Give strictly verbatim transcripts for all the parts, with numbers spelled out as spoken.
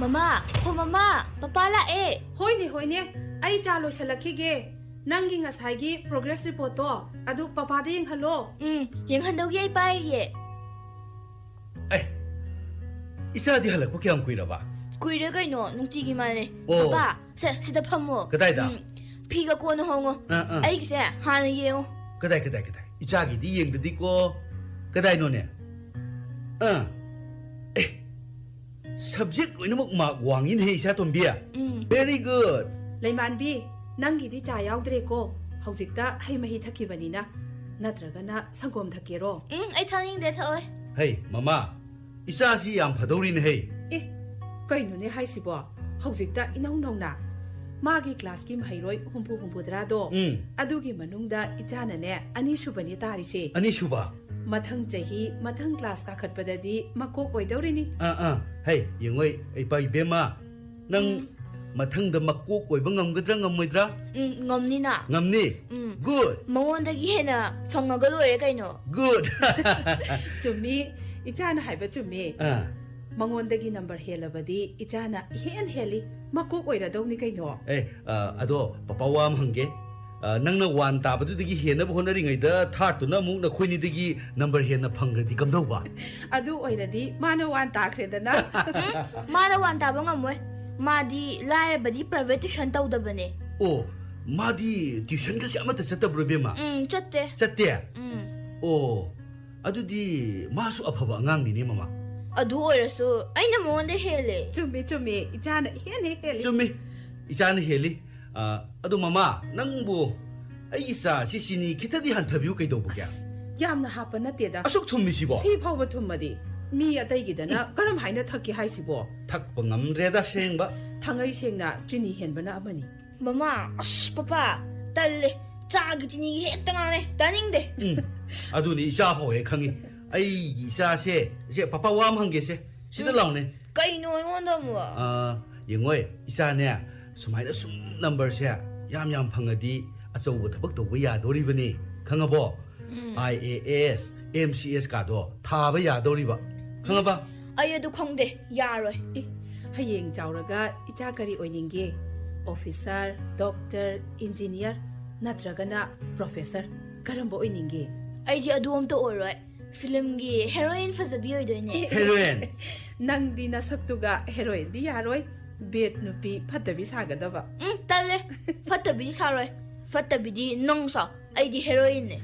ꯃꯃꯥ, ꯍꯣ ꯃꯃꯥ, ꯄꯄꯥ ꯂꯥꯛꯑꯦ꯫ ꯍꯣꯏꯅꯦ, ꯍꯣꯏꯅꯦ, ꯑꯩ ꯆꯥ ꯂꯣꯏꯁꯜꯂꯛꯈꯤꯒꯦ꯫ ꯅꯪꯒꯤ ꯉꯁꯥꯏꯒꯤ progress reportꯇꯣ ꯑꯗꯨ ꯄꯄꯥꯗ ꯌꯦꯡꯍꯜꯂꯣ꯫ ꯎꯝ, ꯌꯦꯡꯍꯟꯗꯧꯒꯤ ꯑꯩ ꯄꯥꯏꯔꯤꯌꯦ꯫ ꯑꯦ, ꯏꯆꯥꯗꯤ ꯍꯜꯂꯛꯄ ꯀꯌꯥꯝ ꯀꯨꯏꯔꯕ? ꯀꯨꯏꯔꯦ ꯀꯩꯅꯣ, ꯅꯨꯡꯇꯤꯒꯤ ꯃꯥꯟꯅꯩ꯫ ꯑꯣ꯫ ꯄꯄꯥ, ꯁꯦ, ꯁꯤꯗ ꯐꯝꯃꯣ꯫ ꯀꯗꯥꯏꯗ? ꯎꯝ, ꯐꯤꯒ ꯀꯣꯟꯅ ꯍꯣꯡꯉꯣ꯫ ꯑꯥ, ꯑꯥ꯫ ꯑꯩꯒꯤꯁꯦ ꯍꯥꯟꯅ ꯌꯦꯡꯉꯣ꯫ ꯀꯗꯥꯏ, ꯀꯗꯥꯏ, ꯀꯗꯥꯏ? ꯏꯆꯥꯒꯤꯗꯤ ꯌꯦꯡꯗꯗꯤꯀꯣ꯫ ꯀꯗꯥꯏꯅꯣꯅꯦ? ꯑꯥ꯫ ꯑꯦ, subject ꯂꯣꯏꯅꯃꯛ mark ꯋꯥꯡꯉꯤꯅꯦꯍꯦ, ꯏꯆꯥꯇꯣꯝꯕꯤ꯫ ꯎꯝ꯫ Very good꯫ ꯂꯩꯃꯥꯟꯕꯤ, ꯅꯪꯒꯤꯗꯤ ꯆꯥ ꯌꯥꯎꯗ꯭ꯔꯦꯀꯣ꯫ ꯍꯧꯖꯤꯛꯇ ꯍꯩ ꯃꯍꯤ ꯊꯛꯈꯤꯕꯅꯤꯅ꯫ ꯅꯠꯇ꯭ꯔꯒꯅ ꯁꯪꯒꯣꯝ ꯊꯛꯀꯦꯔꯣ? ꯎꯝ, ꯑꯩ ꯊꯛꯅꯤꯡꯗꯦ, ꯊꯛꯑꯣꯏ꯫ ꯍꯩ, ꯃꯃꯥ, ꯏꯆꯥꯁꯤ ꯌꯥꯝ ꯐꯗꯧꯔꯤꯅꯦꯍꯦ꯫ ꯑꯦ, ꯀꯩꯅꯣꯅꯦ ꯍꯥꯏꯁꯤꯕꯣ? ꯍꯧꯖꯤꯛꯇ ꯏꯅꯧ ꯅꯧꯅ꯫ ꯃꯥꯒꯤ classꯀꯤ ꯃꯍꯩꯔꯣꯏ ꯍꯨꯝꯐꯨ ꯍꯨꯝꯐꯨꯇꯔꯥꯗꯣ, ꯎꯝ꯫ ꯑꯗꯨꯒꯤ ꯃꯅꯨꯡꯗ ꯏꯆꯥꯅꯅꯦ ꯑꯅꯤꯁꯨꯕꯅꯦ ꯇꯥꯔꯤꯁꯦ꯫ ꯑꯅꯤꯁꯨꯕ? ꯃꯊꯪ ꯆꯍꯤ, ꯃꯊꯪ class ꯀꯥꯈꯠꯄꯗꯗꯤ ꯃꯀꯣꯛ ꯑꯣꯏꯗꯧꯔꯤꯅꯤ꯫ ꯑꯥ, ꯑꯥ꯫ ꯍꯩ, ꯌꯦꯡꯉꯣꯏ, ꯏꯄꯥ ꯏꯕꯦꯝꯃ, ꯅꯪ ꯎꯝ꯫ ꯃꯊꯪꯗ ꯃꯀꯣꯛ ꯑꯣꯏꯕ ꯉꯝꯒꯗ꯭ꯔꯥ, ꯉꯝꯃꯣꯏꯗ꯭ꯔꯥ? ꯎꯝ, ꯉꯝꯅꯤꯅ꯫ ꯉꯝꯅꯤ? ꯎꯝ꯫ Good꯫ ꯃꯉꯣꯟꯗꯒꯤ ꯍꯦꯟꯅ ꯐꯪꯉꯒ ꯂꯣꯏꯔꯦ ꯀꯩꯅꯣ꯫ Good꯫ ꯆꯨꯝꯃꯤ, ꯏꯆꯥꯅ ꯍꯥꯏꯕ ꯆꯨꯝꯃꯤ꯫ ꯑꯥ꯫ ꯃꯉꯣꯟꯗꯒꯤ number ꯍꯦꯜꯂꯕꯗꯤ ꯏꯆꯥꯅ ꯏꯍꯦꯟ ꯍꯦꯜꯂꯤ, ꯃꯀꯣꯛ ꯑꯣꯏꯔꯗꯧꯅꯤ ꯀꯩꯅꯣ꯫ ꯑꯦ, ꯑ, ꯑꯗꯣ ꯄꯄꯥ ꯋꯥ ꯑꯃ ꯍꯪꯒꯦ꯫ ꯑ, ꯅꯪꯅ one ꯇꯥꯕꯗꯨꯗꯒꯤ ꯍꯦꯟꯅꯕ ꯍꯣꯠꯅꯔꯤꯉꯩꯗ thirdꯇꯨꯅ ꯑꯃꯨꯛ ꯅꯈꯣꯏꯅꯤꯗꯒꯤ number ꯍꯦꯟꯅ ꯐꯪꯈ꯭ꯔꯗꯤ ꯀꯝꯗꯧꯕ? ꯑꯗꯨ ꯑꯣꯏꯔꯗꯤ ꯃꯥꯅ one ꯇꯥꯈ꯭ꯔꯦꯗꯅ꯫ ꯎꯝ, ꯃꯥꯅ one ꯇꯥꯕ ꯉꯝꯃꯣꯏ꯫ ꯃꯥꯗꯤ ꯂꯥꯏꯔꯕꯗꯤ private tuition ꯇꯧꯗꯕꯅꯦ꯫ ꯑꯣ, ꯃꯥꯗꯤ tuitionꯒꯁꯦ ꯑꯃꯠꯇ ꯆꯠꯇꯕ꯭ꯔꯣ, ꯏꯕꯦꯝꯃ? ꯎꯝ, ꯆꯠꯇꯦ꯫ ꯆꯠꯇꯦ? ꯎꯝ꯫ ꯑꯣ, ꯑꯗꯨꯗꯤ ꯃꯥꯁꯨ ꯑꯐꯕ ꯑꯉꯥꯡꯅꯤꯅꯦ, ꯃꯃꯥ꯫ ꯑꯗꯨ ꯑꯣꯏꯔꯁꯨ ꯑꯩꯅ ꯃꯉꯣꯟꯗ ꯍꯦꯜꯂꯦ꯫ ꯆꯨꯝꯃꯤ, ꯆꯨꯝꯃꯤ, ꯏꯆꯥꯅ ꯏꯍꯦꯟ ꯍꯦꯛ ꯍꯦꯜꯂꯤ꯫ ꯆꯨꯝꯃꯤ, ꯏꯆꯥꯅ ꯍꯦꯜꯂꯤ꯫ ꯑ, ꯑꯗꯣ ꯃꯃꯥ, ꯅꯪꯕꯨ ꯑꯩꯒꯤ ꯆꯥꯁꯤ ꯆꯤꯅꯤ ꯈꯤꯇꯗꯤ ꯍꯟꯊꯕꯤꯌꯨ, ꯀꯩꯗꯧꯕꯒꯦ? ꯑꯁ, ꯌꯥꯝꯅ ꯍꯥꯞꯄ ꯅꯠꯇꯦꯗ꯫ ꯑꯁꯨꯛ ꯊꯨꯝꯃꯤꯁꯤꯕꯣ? ꯁꯤ ꯐꯥꯎꯕ ꯊꯨꯝꯃꯗꯤ ꯃꯤ ꯑꯇꯩꯒꯤꯗꯅ ꯀꯔꯝ ꯍꯥꯏꯅ ꯊꯛꯀꯦ ꯍꯥꯏꯁꯤꯕꯣ? ꯊꯛꯄ ꯉꯝꯗ꯭ꯔꯦꯗ, ꯑꯁꯦꯡꯕ꯫ ꯊꯥꯡꯉꯩ ꯁꯦꯡꯅ ꯆꯤꯅꯤ ꯍꯦꯟꯕꯅ ꯑꯃꯅꯤ꯫ ꯃꯃꯥ, ꯑꯁ, ꯄꯄꯥ, ꯇꯜꯂꯦ꯫ ꯆꯥꯒꯤ ꯆꯤꯅꯤꯒꯤ ꯍꯦꯛꯇ ꯉꯥꯡꯅꯩ꯫ ꯇꯥꯅꯤꯡꯗꯦ꯫ ꯎꯝ, ꯑꯗꯨꯅꯤ ꯏꯆꯥ ꯐꯥꯎ ꯍꯦꯛ ꯈꯪꯉꯤ꯫ ꯑꯩꯒꯤ ꯏꯆꯥꯁꯦ, ꯏꯆꯦ, ꯄꯄꯥ ꯋꯥ ꯑꯃ ꯍꯪꯒꯦꯁꯦ꯫ ꯁꯤꯗ ꯎꯝ꯫ ꯂꯥꯎꯅꯦ꯫ ꯀꯩꯅꯣ ꯑꯩꯉꯣꯟꯗ ꯑꯃꯨꯛ? ꯑꯥ, ꯌꯦꯡꯉꯣꯏ, ꯏꯆꯥꯅꯦ, ꯁꯨꯃꯥꯏꯅ ꯁꯨꯝ numberꯁꯦ ꯌꯥꯝ ꯌꯥꯝ ꯐꯪꯉꯗꯤ ꯑꯆꯧꯕ ꯊꯕꯛ ꯇꯧꯕ ꯌꯥꯗꯣꯔꯤꯕꯅꯤ꯫ ꯈꯪꯉꯕꯣ? ꯎꯝ꯫ IAS, MCS ꯀꯥꯗꯣ ꯊꯥꯕ ꯌꯥꯗꯧꯔꯤꯕ꯫ ꯈꯪꯉꯕ? ꯑꯩ ꯑꯗꯨ ꯈꯪꯗꯦ, ꯌꯥꯔꯣꯏ꯫ ꯑꯦ, ꯍꯌꯦꯡ ꯆꯥꯎꯔꯒ ꯏꯆꯥ ꯀꯔꯤ ꯑꯣꯏꯅꯤꯡꯒꯦ? ꯑꯣꯐꯤꯁꯔ, ꯗꯣꯛꯇꯔ, ꯏꯟꯖꯤꯅꯤꯌꯔ, ꯅꯠꯇ꯭ꯔꯒꯅ ꯄ꯭ꯔꯣꯐꯦꯁꯔ? ꯀꯔꯝꯕ ꯑꯣꯏꯅꯤꯡꯒꯦ? ꯑꯩꯗꯤ ꯑꯗꯨ ꯑꯝꯇ ꯑꯣꯏꯔꯣꯏ꯫ ꯐꯤꯂꯝꯒꯤ ꯍꯦꯔꯣꯏꯟ ꯐꯖꯕꯤ ꯑꯣꯏꯗꯣꯏꯅꯦ꯫ ꯍꯦꯔꯣꯏꯟ? ꯅꯪꯗꯤ ꯅꯁꯛꯇꯨꯒ ꯍꯦꯔꯣꯏꯟꯗꯤ ꯌꯥꯔꯣꯏ꯫ ꯕꯦꯠ ꯅꯨꯄꯤ ꯐꯠꯇꯕꯤ ꯁꯥꯒꯗꯕ꯫ ꯎꯝ, ꯇꯜꯂꯦ꯫ ꯐꯠꯇꯕꯤꯗꯤ ꯁꯥꯔꯣꯏ꯫ ꯐꯠꯇꯕꯤꯗꯤ ꯅꯪ ꯁꯥ꯫ ꯑꯩꯗꯤ ꯍꯦꯔꯣꯏꯟꯅꯦ꯫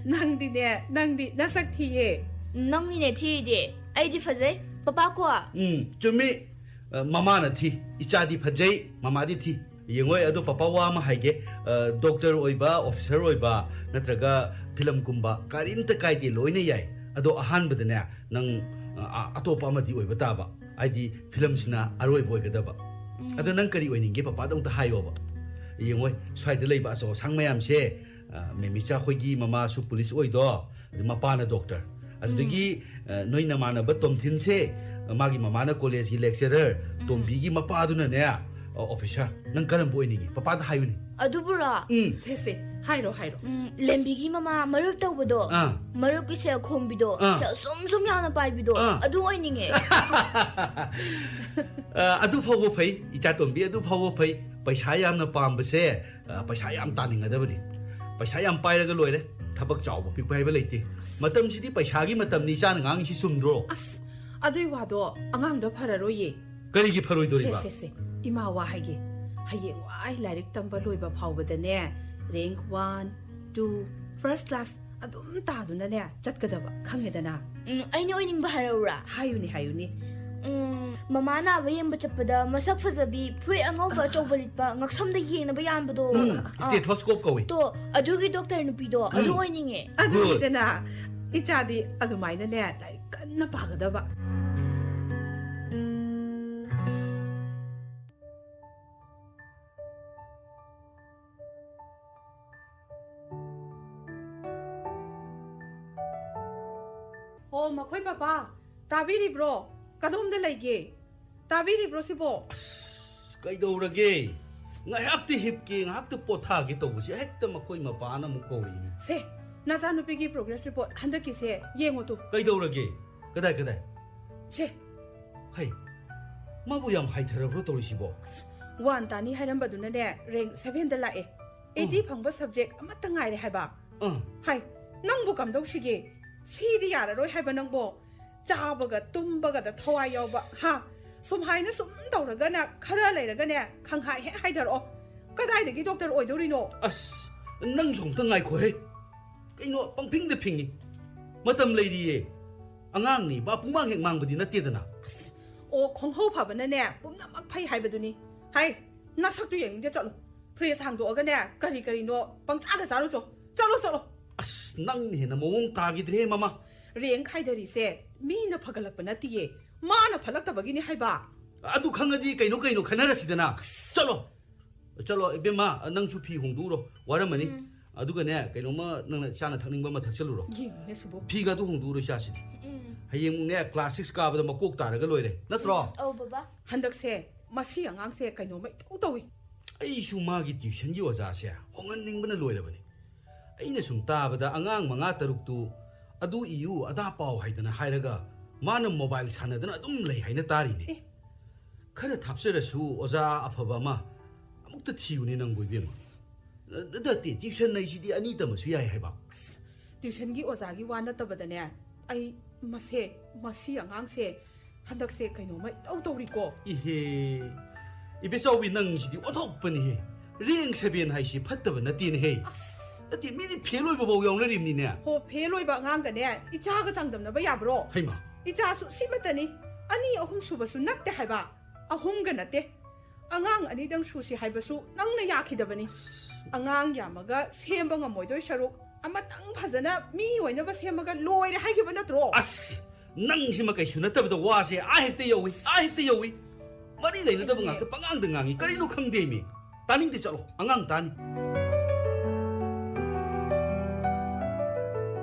ꯅꯪꯗꯤꯅꯦ, ꯅꯪꯗꯤ ꯅꯁꯛ ꯊꯤꯌꯦ꯫ ꯅꯪꯅꯤꯅꯦ ꯊꯤꯔꯤꯗꯤ꯫ ꯑꯩꯗꯤ ꯐꯖꯩ꯫ ꯄꯄꯥ ꯀꯣ꯫ ꯎꯝ, ꯆꯨꯝꯃꯤ꯫ ꯑ, ꯃꯃꯥꯅ ꯊꯤ, ꯏꯆꯥꯗꯤ ꯐꯖꯩ, ꯃꯃꯥꯗꯤ ꯊꯤ꯫ ꯌꯦꯡꯉꯣꯏ, ꯑꯗꯣ ꯄꯄꯥ ꯋꯥ ꯑꯃ ꯍꯥꯏꯒꯦ꯫ ꯑ, ꯗꯣꯛꯇꯔ ꯑꯣꯏꯕ, ꯑꯣꯐꯤꯁꯔ ꯑꯣꯏꯕ, ꯅꯠꯇ꯭ꯔꯒ ꯐꯤꯂꯝ ꯀꯨꯝꯕ, ꯀꯔꯤꯝꯇ ꯀꯥꯏꯗꯦ, ꯂꯣꯏꯅ ꯌꯥꯏ꯫ ꯑꯗꯣ ꯑꯍꯥꯟꯕꯗꯅꯦ, ꯅꯪ, ꯑ, ꯑꯇꯣꯞꯄ ꯑꯃꯗꯤ ꯑꯣꯏꯕ ꯇꯥꯕ꯫ ꯍꯥꯏꯗꯤ ꯐꯤꯂꯝꯁꯤꯅ ꯑꯔꯣꯏꯕ ꯑꯣꯏꯒꯗꯕ꯫ ꯎꯝ꯫ ꯑꯗꯣ ꯅꯪ ꯀꯔꯤ ꯑꯣꯏꯅꯤꯡꯒꯦ? ꯄꯄꯥꯗ ꯑꯃꯨꯛꯇ ꯍꯥꯏꯌꯣꯕ꯫ ꯌꯦꯡꯉꯣꯏ, ꯁ꯭ꯋꯥꯏꯗ ꯂꯩꯕ ꯑꯆꯧ ꯑꯁꯥꯡ ꯃꯌꯥꯝꯁꯦ, ꯑ, ꯃꯦꯃꯤꯆꯥ ꯑꯩꯈꯣꯏꯒꯤ ꯃꯃꯥꯁꯨ ꯄꯨꯂꯤꯁ ꯑꯣꯏꯗꯣ, ꯑꯗꯨ ꯃꯄꯥꯅ ꯗꯣꯛꯇꯔ꯫ ꯑꯗꯨꯗꯒꯤ, ꯎꯝ꯫ ꯑ, ꯅꯣꯏ ꯅꯃꯥꯟꯅꯕ ꯇꯣꯝꯊꯤꯟꯁꯦ, ꯑ, ꯃꯥꯒꯤ ꯃꯃꯥꯅ ꯀꯣꯂꯦꯖꯀꯤ ꯂꯦꯛꯆꯔꯔ, ꯎꯝ꯫ ꯇꯣꯝꯕꯤꯒꯤ ꯃꯄꯥꯗꯨꯅꯅꯦ, ꯑ, ꯑꯣꯐꯤꯁꯥꯔ꯫ ꯅꯪ ꯀꯔꯝꯕ ꯑꯣꯏꯅꯤꯡꯉꯤ? ꯄꯄꯥꯗ ꯍꯥꯏꯌꯨꯅꯦ꯫ ꯑꯗꯨꯕꯨꯔꯣ? ꯎꯝ꯫ ꯁꯦ, ꯁꯦ, ꯍꯥꯏꯔꯣ, ꯍꯥꯏꯔꯣ꯫ ꯎꯝ, ꯂꯦꯝꯕꯤꯒꯤ ꯃꯃꯥ ꯃꯔꯨꯞ ꯇꯧꯕꯗꯣ, ꯑꯥ꯫ ꯃꯔꯨꯞꯀꯤ ꯁꯦꯜ ꯈꯣꯝꯕꯤꯗꯣ, ꯑꯥ꯫ ꯁꯦꯜ ꯁꯨꯝ ꯁꯨꯝ ꯌꯥꯝꯅ ꯄꯥꯏꯕꯤꯗꯣ, ꯑꯥ꯫ ꯑꯗꯨ ꯑꯣꯏꯅꯤꯡꯉꯦ꯫ ꯑ, ꯑꯗꯨ ꯐꯥꯎꯕ ꯐꯩ, ꯏꯆꯥ ꯇꯣꯝꯕꯤ, ꯑꯗꯨ ꯐꯥꯎꯕ ꯐꯩ꯫ ꯄꯩꯁꯥ ꯌꯥꯝꯅ ꯄꯥꯝꯕꯁꯦ, ꯑ, ꯄꯩꯁꯥ ꯌꯥꯝ ꯇꯥꯅꯤꯡꯒꯗꯕꯅꯤ꯫ ꯄꯩꯁꯥ ꯌꯥꯝ ꯄꯥꯏꯔꯒ ꯂꯣꯏꯔꯦ꯫ ꯊꯕꯛ ꯆꯥꯎꯕ ꯄꯤꯛꯄ ꯍꯥꯏꯕ ꯂꯩꯇꯦ꯫ ꯑꯁ꯫ ꯃꯇꯝꯁꯤꯗꯤ ꯄꯩꯁꯥꯒꯤ ꯃꯇꯝꯅꯤ, ꯏꯆꯥꯅ ꯉꯥꯡꯉꯤꯁꯤ ꯆꯨꯝꯗ꯭ꯔꯣ? ꯑꯁ, ꯑꯗꯨꯏ ꯋꯥꯗꯣ ꯑꯉꯥꯡꯗ ꯐꯔꯔꯣꯏꯌꯦ꯫ ꯀꯔꯤꯒꯤ ꯐꯔꯣꯏꯗꯣꯔꯤꯕ? ꯁꯦ, ꯁꯦ, ꯁꯦ꯫ ꯏꯃꯥ ꯋꯥ ꯍꯥꯏꯒꯦ꯫ ꯍꯌꯦꯡꯋꯥꯏ ꯂꯥꯏꯔꯤꯛ ꯇꯝꯕ ꯂꯣꯏꯕ ꯐꯥꯎꯕꯗꯅꯦ, rank one, two, first class ꯑꯗꯨꯝ ꯇꯥꯗꯨꯅꯅꯦ ꯆꯠꯀꯗꯕ, ꯈꯪꯉꯦꯗꯅ? ꯎꯝ, ꯑꯩꯅ ꯑꯣꯏꯅꯤꯡꯕ ꯍꯥꯏꯔꯛꯎꯔꯥ? ꯍꯥꯏꯌꯨꯅꯦ, ꯍꯥꯏꯌꯨꯅꯦ꯫ ꯎꯝ, ꯃꯃꯥ ꯅꯥꯕ ꯌꯦꯡꯕ ꯆꯠꯄꯗ ꯃꯁꯛ ꯐꯖꯕꯤ, ꯐꯨꯔꯤꯠ ꯑꯉꯧꯕ ꯑꯆꯧꯕ ꯂꯤꯠꯄ, ꯉꯛꯁꯝꯗ ꯌꯦꯡꯅꯕ ꯌꯥꯟꯕꯗꯣ꯫ ꯎꯝ, ꯑꯥ꯫ ꯁ꯭ꯇꯦꯊꯣꯁꯀꯣꯞ ꯀꯧꯏ꯫ ꯇꯣ, ꯑꯗꯨꯒꯤ ꯗꯣꯛꯇꯔ ꯅꯨꯄꯤꯗꯣ, ꯑꯗꯨ ꯎꯝ꯫ ꯑꯣꯏꯅꯤꯡꯉꯦ꯫ ꯑꯗꯨꯅꯤꯗꯅ, ꯏꯆꯥꯗꯤ ꯑꯗꯨꯃꯥꯏꯅꯅꯦ ꯂꯥꯏꯔꯤꯛ ꯀꯟꯅ ꯄꯥꯒꯗꯕ꯫ ꯑꯣ, ꯃꯈꯣꯏ ꯄꯄꯥ, ꯇꯥꯕꯤꯔꯤꯕ꯭ꯔꯣ? ꯀꯗꯣꯝꯗ ꯂꯩꯒꯦ? ꯇꯥꯕꯤꯔꯤꯕ꯭ꯔꯣ ꯁꯤꯕꯣ? ꯑꯁ, ꯀꯩꯗꯧꯔꯒꯦ? ꯉꯥꯏꯍꯥꯛꯇꯤ ꯍꯤꯞꯀꯦ, ꯉꯥꯏꯍꯥꯛꯇ ꯄꯣꯊꯥꯒꯦ ꯇꯧꯕꯁꯤ ꯍꯦꯛꯇ ꯃꯈꯣꯏ ꯃꯄꯥꯅ ꯑꯃꯨꯛ ꯀꯧꯔꯛꯏꯅꯤ꯫ ꯁꯦ, ꯅꯆꯥꯅꯨꯄꯤꯒꯤ progress report ꯍꯟꯗꯛꯀꯤꯁꯦ ꯌꯦꯡꯉꯨ ꯇꯨ꯫ ꯀꯩꯗꯧꯔꯒꯦ? ꯀꯗꯥꯏ, ꯀꯗꯥꯏ? ꯁꯦ꯫ ꯍꯩ, ꯃꯥꯕꯨ ꯌꯥꯝ ꯍꯥꯏꯊꯔꯕ꯭ꯔꯣ ꯇꯧꯔꯤꯁꯤꯕꯣ? ꯋꯥꯟ ꯇꯥꯅꯤ ꯍꯥꯏꯔꯝꯕꯗꯨꯅꯅꯦ, ꯔꯦꯡ ꯁꯚꯦꯟꯗ ꯂꯥꯛꯑꯦ꯫ ꯑꯩꯠꯇꯤ ꯐꯪꯕ ꯁꯕꯖꯦꯛ ꯑꯃꯠꯇ ꯉꯥꯏꯔꯦ ꯍꯥꯏꯕ꯫ ꯑꯥ꯫ ꯍꯥꯏ, ꯅꯪꯕꯨ ꯀꯝꯗꯧꯁꯤꯒꯦ? ꯁꯤꯗꯤ ꯌꯥꯔꯔꯣꯏ ꯍꯥꯏꯕ ꯅꯪꯕꯣ? ꯆꯥꯕꯒ ꯇꯨꯝꯕꯒꯗ ꯊꯋꯥꯏ ꯌꯥꯎꯕ, ꯍꯥ? ꯁꯨꯝ ꯍꯥꯏꯅ ꯁꯨꯝ ꯇꯧꯔꯒꯅ ꯈꯔ ꯂꯩꯔꯒꯅꯦ ꯈꯪꯍꯥꯏ ꯍꯦꯛ ꯍꯥꯏꯗꯔꯛꯑꯣ꯫ ꯀꯗꯥꯏꯗꯒꯤ ꯗꯣꯛꯇꯔ ꯑꯣꯏꯗꯧꯔꯤꯅꯣ? ꯑꯁ, ꯅꯪꯁꯨ ꯑꯃꯨꯛꯇ ꯉꯥꯏꯈꯣꯍꯦ꯫ ꯀꯩꯅꯣ ꯄꯪꯐꯤꯡꯗ ꯐꯤꯡꯉꯤ? ꯃꯇꯝ ꯂꯩꯔꯤꯌꯦ꯫ ꯑꯉꯥꯡꯅꯤ, ꯕꯥ ꯄꯨꯡꯃꯥꯡ ꯍꯦꯛ ꯃꯥꯡꯕꯗꯤ ꯅꯠꯇꯦꯗꯅ꯫ ꯑꯣ, ꯈꯣꯡꯍꯧ ꯐꯕꯅꯅꯦ ꯄꯨꯝꯅꯃꯛ ꯐꯩ ꯍꯥꯏꯕꯗꯨꯅꯤ꯫ ꯍꯥꯏ, ꯅꯁꯛꯇꯨ ꯌꯦꯡꯅꯤꯡꯗꯦ, ꯆꯠꯂꯣ꯫ ꯐ꯭ꯔꯤꯖ ꯍꯥꯡꯗꯣꯛꯑꯒꯅꯦ ꯀꯔꯤ ꯀꯔꯤꯅꯣ ꯄꯪꯆꯥꯗ ꯆꯥꯔꯨꯆꯣ꯫ ꯆꯠꯂꯣ, ꯆꯠꯂꯣ꯫ ꯑꯁ, ꯅꯪꯅ ꯍꯦꯟꯅ ꯃꯑꯣꯡ ꯇꯥꯈꯤꯗ꯭ꯔꯦ, ꯃꯃꯥ꯫ ꯔꯦꯡ ꯈꯥꯏꯗꯔꯤꯁꯦ ꯃꯤꯅ ꯐꯒꯠꯂꯛꯄ ꯅꯠꯇꯤꯌꯦ, ꯃꯥꯅ ꯐꯠꯂꯛꯇꯕꯒꯤꯅꯤ ꯍꯥꯏꯕ꯫ ꯑꯗꯨ ꯈꯪꯉꯗꯤ ꯀꯩꯅꯣ ꯀꯩꯅꯣ ꯈꯟꯅꯔꯁꯤꯗꯅ꯫ ꯆꯠꯂꯣ꯫ ꯆꯠꯂꯣ, ꯏꯕꯦꯝꯃ, ꯅꯪꯁꯨ ꯐꯤ ꯍꯣꯡꯗꯣꯛꯎꯔꯣ, ꯋꯥꯔꯝꯃꯅꯤ꯫ ꯑꯗꯨꯒꯅꯦ, ꯀꯩꯅꯣꯝꯃ ꯅꯪꯅ ꯆꯥꯅ ꯊꯛꯅꯤꯡꯕ ꯑꯃ ꯊꯛꯆꯜꯂꯨꯔꯣ꯫ ꯌꯦꯡꯉꯨꯅꯦ ꯁꯤꯕꯣ꯫ ꯐꯤꯒ ꯑꯗꯨ ꯍꯣꯡꯗꯣꯛꯎꯔꯣ ꯏꯆꯥꯁꯤꯗꯤ꯫ ꯎꯝ꯫ ꯍꯌꯦꯡꯃꯨꯛꯅꯦ ꯀ꯭ꯂꯥꯁ ꯁꯤꯛꯁ ꯀꯥꯕꯗ ꯃꯀꯣꯛ ꯇꯥꯔꯒ ꯂꯣꯏꯔꯦ, ꯅꯠꯇ꯭ꯔꯣ? ꯑꯧ ꯕꯕꯥ꯫ ꯍꯟꯗꯛꯁꯦ ꯃꯁꯤ ꯑꯉꯥꯡꯁꯦ ꯀꯩꯅꯣꯝꯃ ꯏꯇꯧ ꯇꯧꯏ꯫ ꯑꯩꯁꯨ ꯃꯥꯒꯤ ꯇ꯭ꯌꯨꯁꯟꯒꯤ ꯑꯣꯖꯥꯁꯦ ꯍꯣꯡꯍꯟꯅꯤꯡꯕꯅ ꯂꯣꯏꯔꯕꯅꯤ꯫ ꯑꯩꯅ ꯁꯨꯝ ꯇꯥꯕꯗ ꯑꯉꯥꯡ ꯃꯉꯥ ꯇꯔꯨꯛꯇꯨ ꯑꯗꯨ ꯏꯌꯨ ꯑꯗꯥ ꯄꯥꯎ ꯍꯥꯏꯗꯅ ꯍꯥꯏꯔꯒ ꯃꯥꯅ ꯃꯣꯕꯥꯏꯜ ꯁꯥꯟꯅꯗꯅ ꯑꯗꯨꯝ ꯂꯩ ꯍꯥꯏꯅ ꯇꯥꯔꯤꯅꯦ꯫ ꯑꯦ꯫ ꯈꯔ ꯊꯥꯞꯆꯔꯁꯨ ꯑꯣꯖꯥ ꯑꯐꯕ ꯑꯃ ꯑꯃꯨꯛꯇ ꯊꯤꯌꯨꯅꯦ ꯅꯪꯕꯨ, ꯏꯕꯦꯝꯃ꯫ ꯅꯠꯇꯦ, ꯇ꯭ꯌꯨꯁꯟ ꯍꯥꯏꯁꯤꯗꯤ ꯑꯅꯤ ꯇꯝꯃꯁꯨ ꯌꯥꯏ ꯍꯥꯏꯕ꯫ ꯑꯁ, ꯇ꯭ꯌꯨꯁꯟꯒꯤ ꯑꯣꯖꯥꯒꯤ ꯋꯥ ꯅꯠꯇꯕꯗꯅꯦ, ꯑꯩ ꯃꯁꯦ, ꯃꯁꯤ ꯑꯉꯥꯡꯁꯦ ꯍꯟꯗꯛꯁꯦ ꯀꯩꯅꯣꯝꯃ ꯏꯇꯧ ꯇꯧꯔꯤꯀꯣ꯫ ꯏꯍꯦ, ꯏꯕꯦꯆꯥꯎꯕꯤ, ꯅꯪꯁꯤꯗꯤ ꯑꯣꯟꯊꯣꯛꯄꯅꯤꯍꯦ꯫ ꯔꯦꯡ ꯁꯚꯦꯟ ꯍꯥꯏꯁꯤ ꯐꯠꯇꯕ ꯅꯠꯇꯦꯅꯦꯍꯦ꯫ ꯑꯁ꯫ ꯅꯠꯇꯦ, ꯃꯤꯗꯤ ꯐꯦꯜ ꯑꯣꯏꯕ ꯐꯥꯎ ꯌꯥꯎꯅꯔꯤꯕꯅꯤꯅꯦ꯫ ꯍꯣ, ꯐꯦꯜ ꯑꯣꯏꯕ ꯑꯉꯥꯡꯒꯅꯦ ꯏꯆꯥꯒ ꯆꯥꯡꯗꯝꯅꯕ ꯌꯥꯕ꯭ꯔꯣ? ꯍꯩꯃꯥ꯫ ꯏꯆꯥꯁꯨ ꯁꯤꯃꯠꯇꯅꯤ, ꯑꯅꯤ ꯑꯍꯨꯝ ꯁꯨꯕꯁꯨ ꯅꯠꯇꯦ ꯍꯥꯏꯕ, ꯑꯍꯨꯝꯒ ꯅꯠꯇꯦ꯫ ꯑꯉꯥꯡ ꯑꯅꯤꯗꯪ ꯁꯨꯁꯤ ꯍꯥꯏꯕꯁꯨ ꯅꯪꯅ ꯌꯥꯈꯤꯗꯕꯅꯤ꯫ ꯑꯉꯥꯡ ꯌꯥꯝꯃꯒ ꯁꯦꯝꯕ ꯉꯝꯃꯣꯏꯗꯣꯏ ꯁꯔꯨꯛ ꯑꯃꯇꯪ ꯐꯖꯅ ꯃꯤ ꯑꯣꯏꯅꯕ ꯁꯦꯝꯃꯒ ꯂꯣꯏꯔꯦ ꯍꯥꯏꯈꯤꯕ ꯅꯠꯇ꯭ꯔꯣ? ꯑꯁ, ꯅꯪꯁꯤꯃ ꯀꯩꯁꯨ ꯅꯠꯇꯕꯗ ꯋꯥꯁꯦ ꯑꯥ ꯍꯦꯛꯇ ꯌꯧꯏ, ꯑꯥ ꯍꯦꯛꯇ ꯌꯧꯏ꯫ ꯃꯔꯤ ꯂꯩꯅꯗꯕ ꯉꯥꯛꯇ ꯄꯉꯥꯡꯗ ꯉꯥꯡꯉꯤ, ꯀꯔꯤꯅꯣ ꯈꯪꯗꯦꯃꯤ꯫ ꯇꯥꯅꯤꯡꯗꯦ, ꯆꯠꯂꯣ, ꯑꯉꯥꯡ ꯇꯥꯅꯤ꯫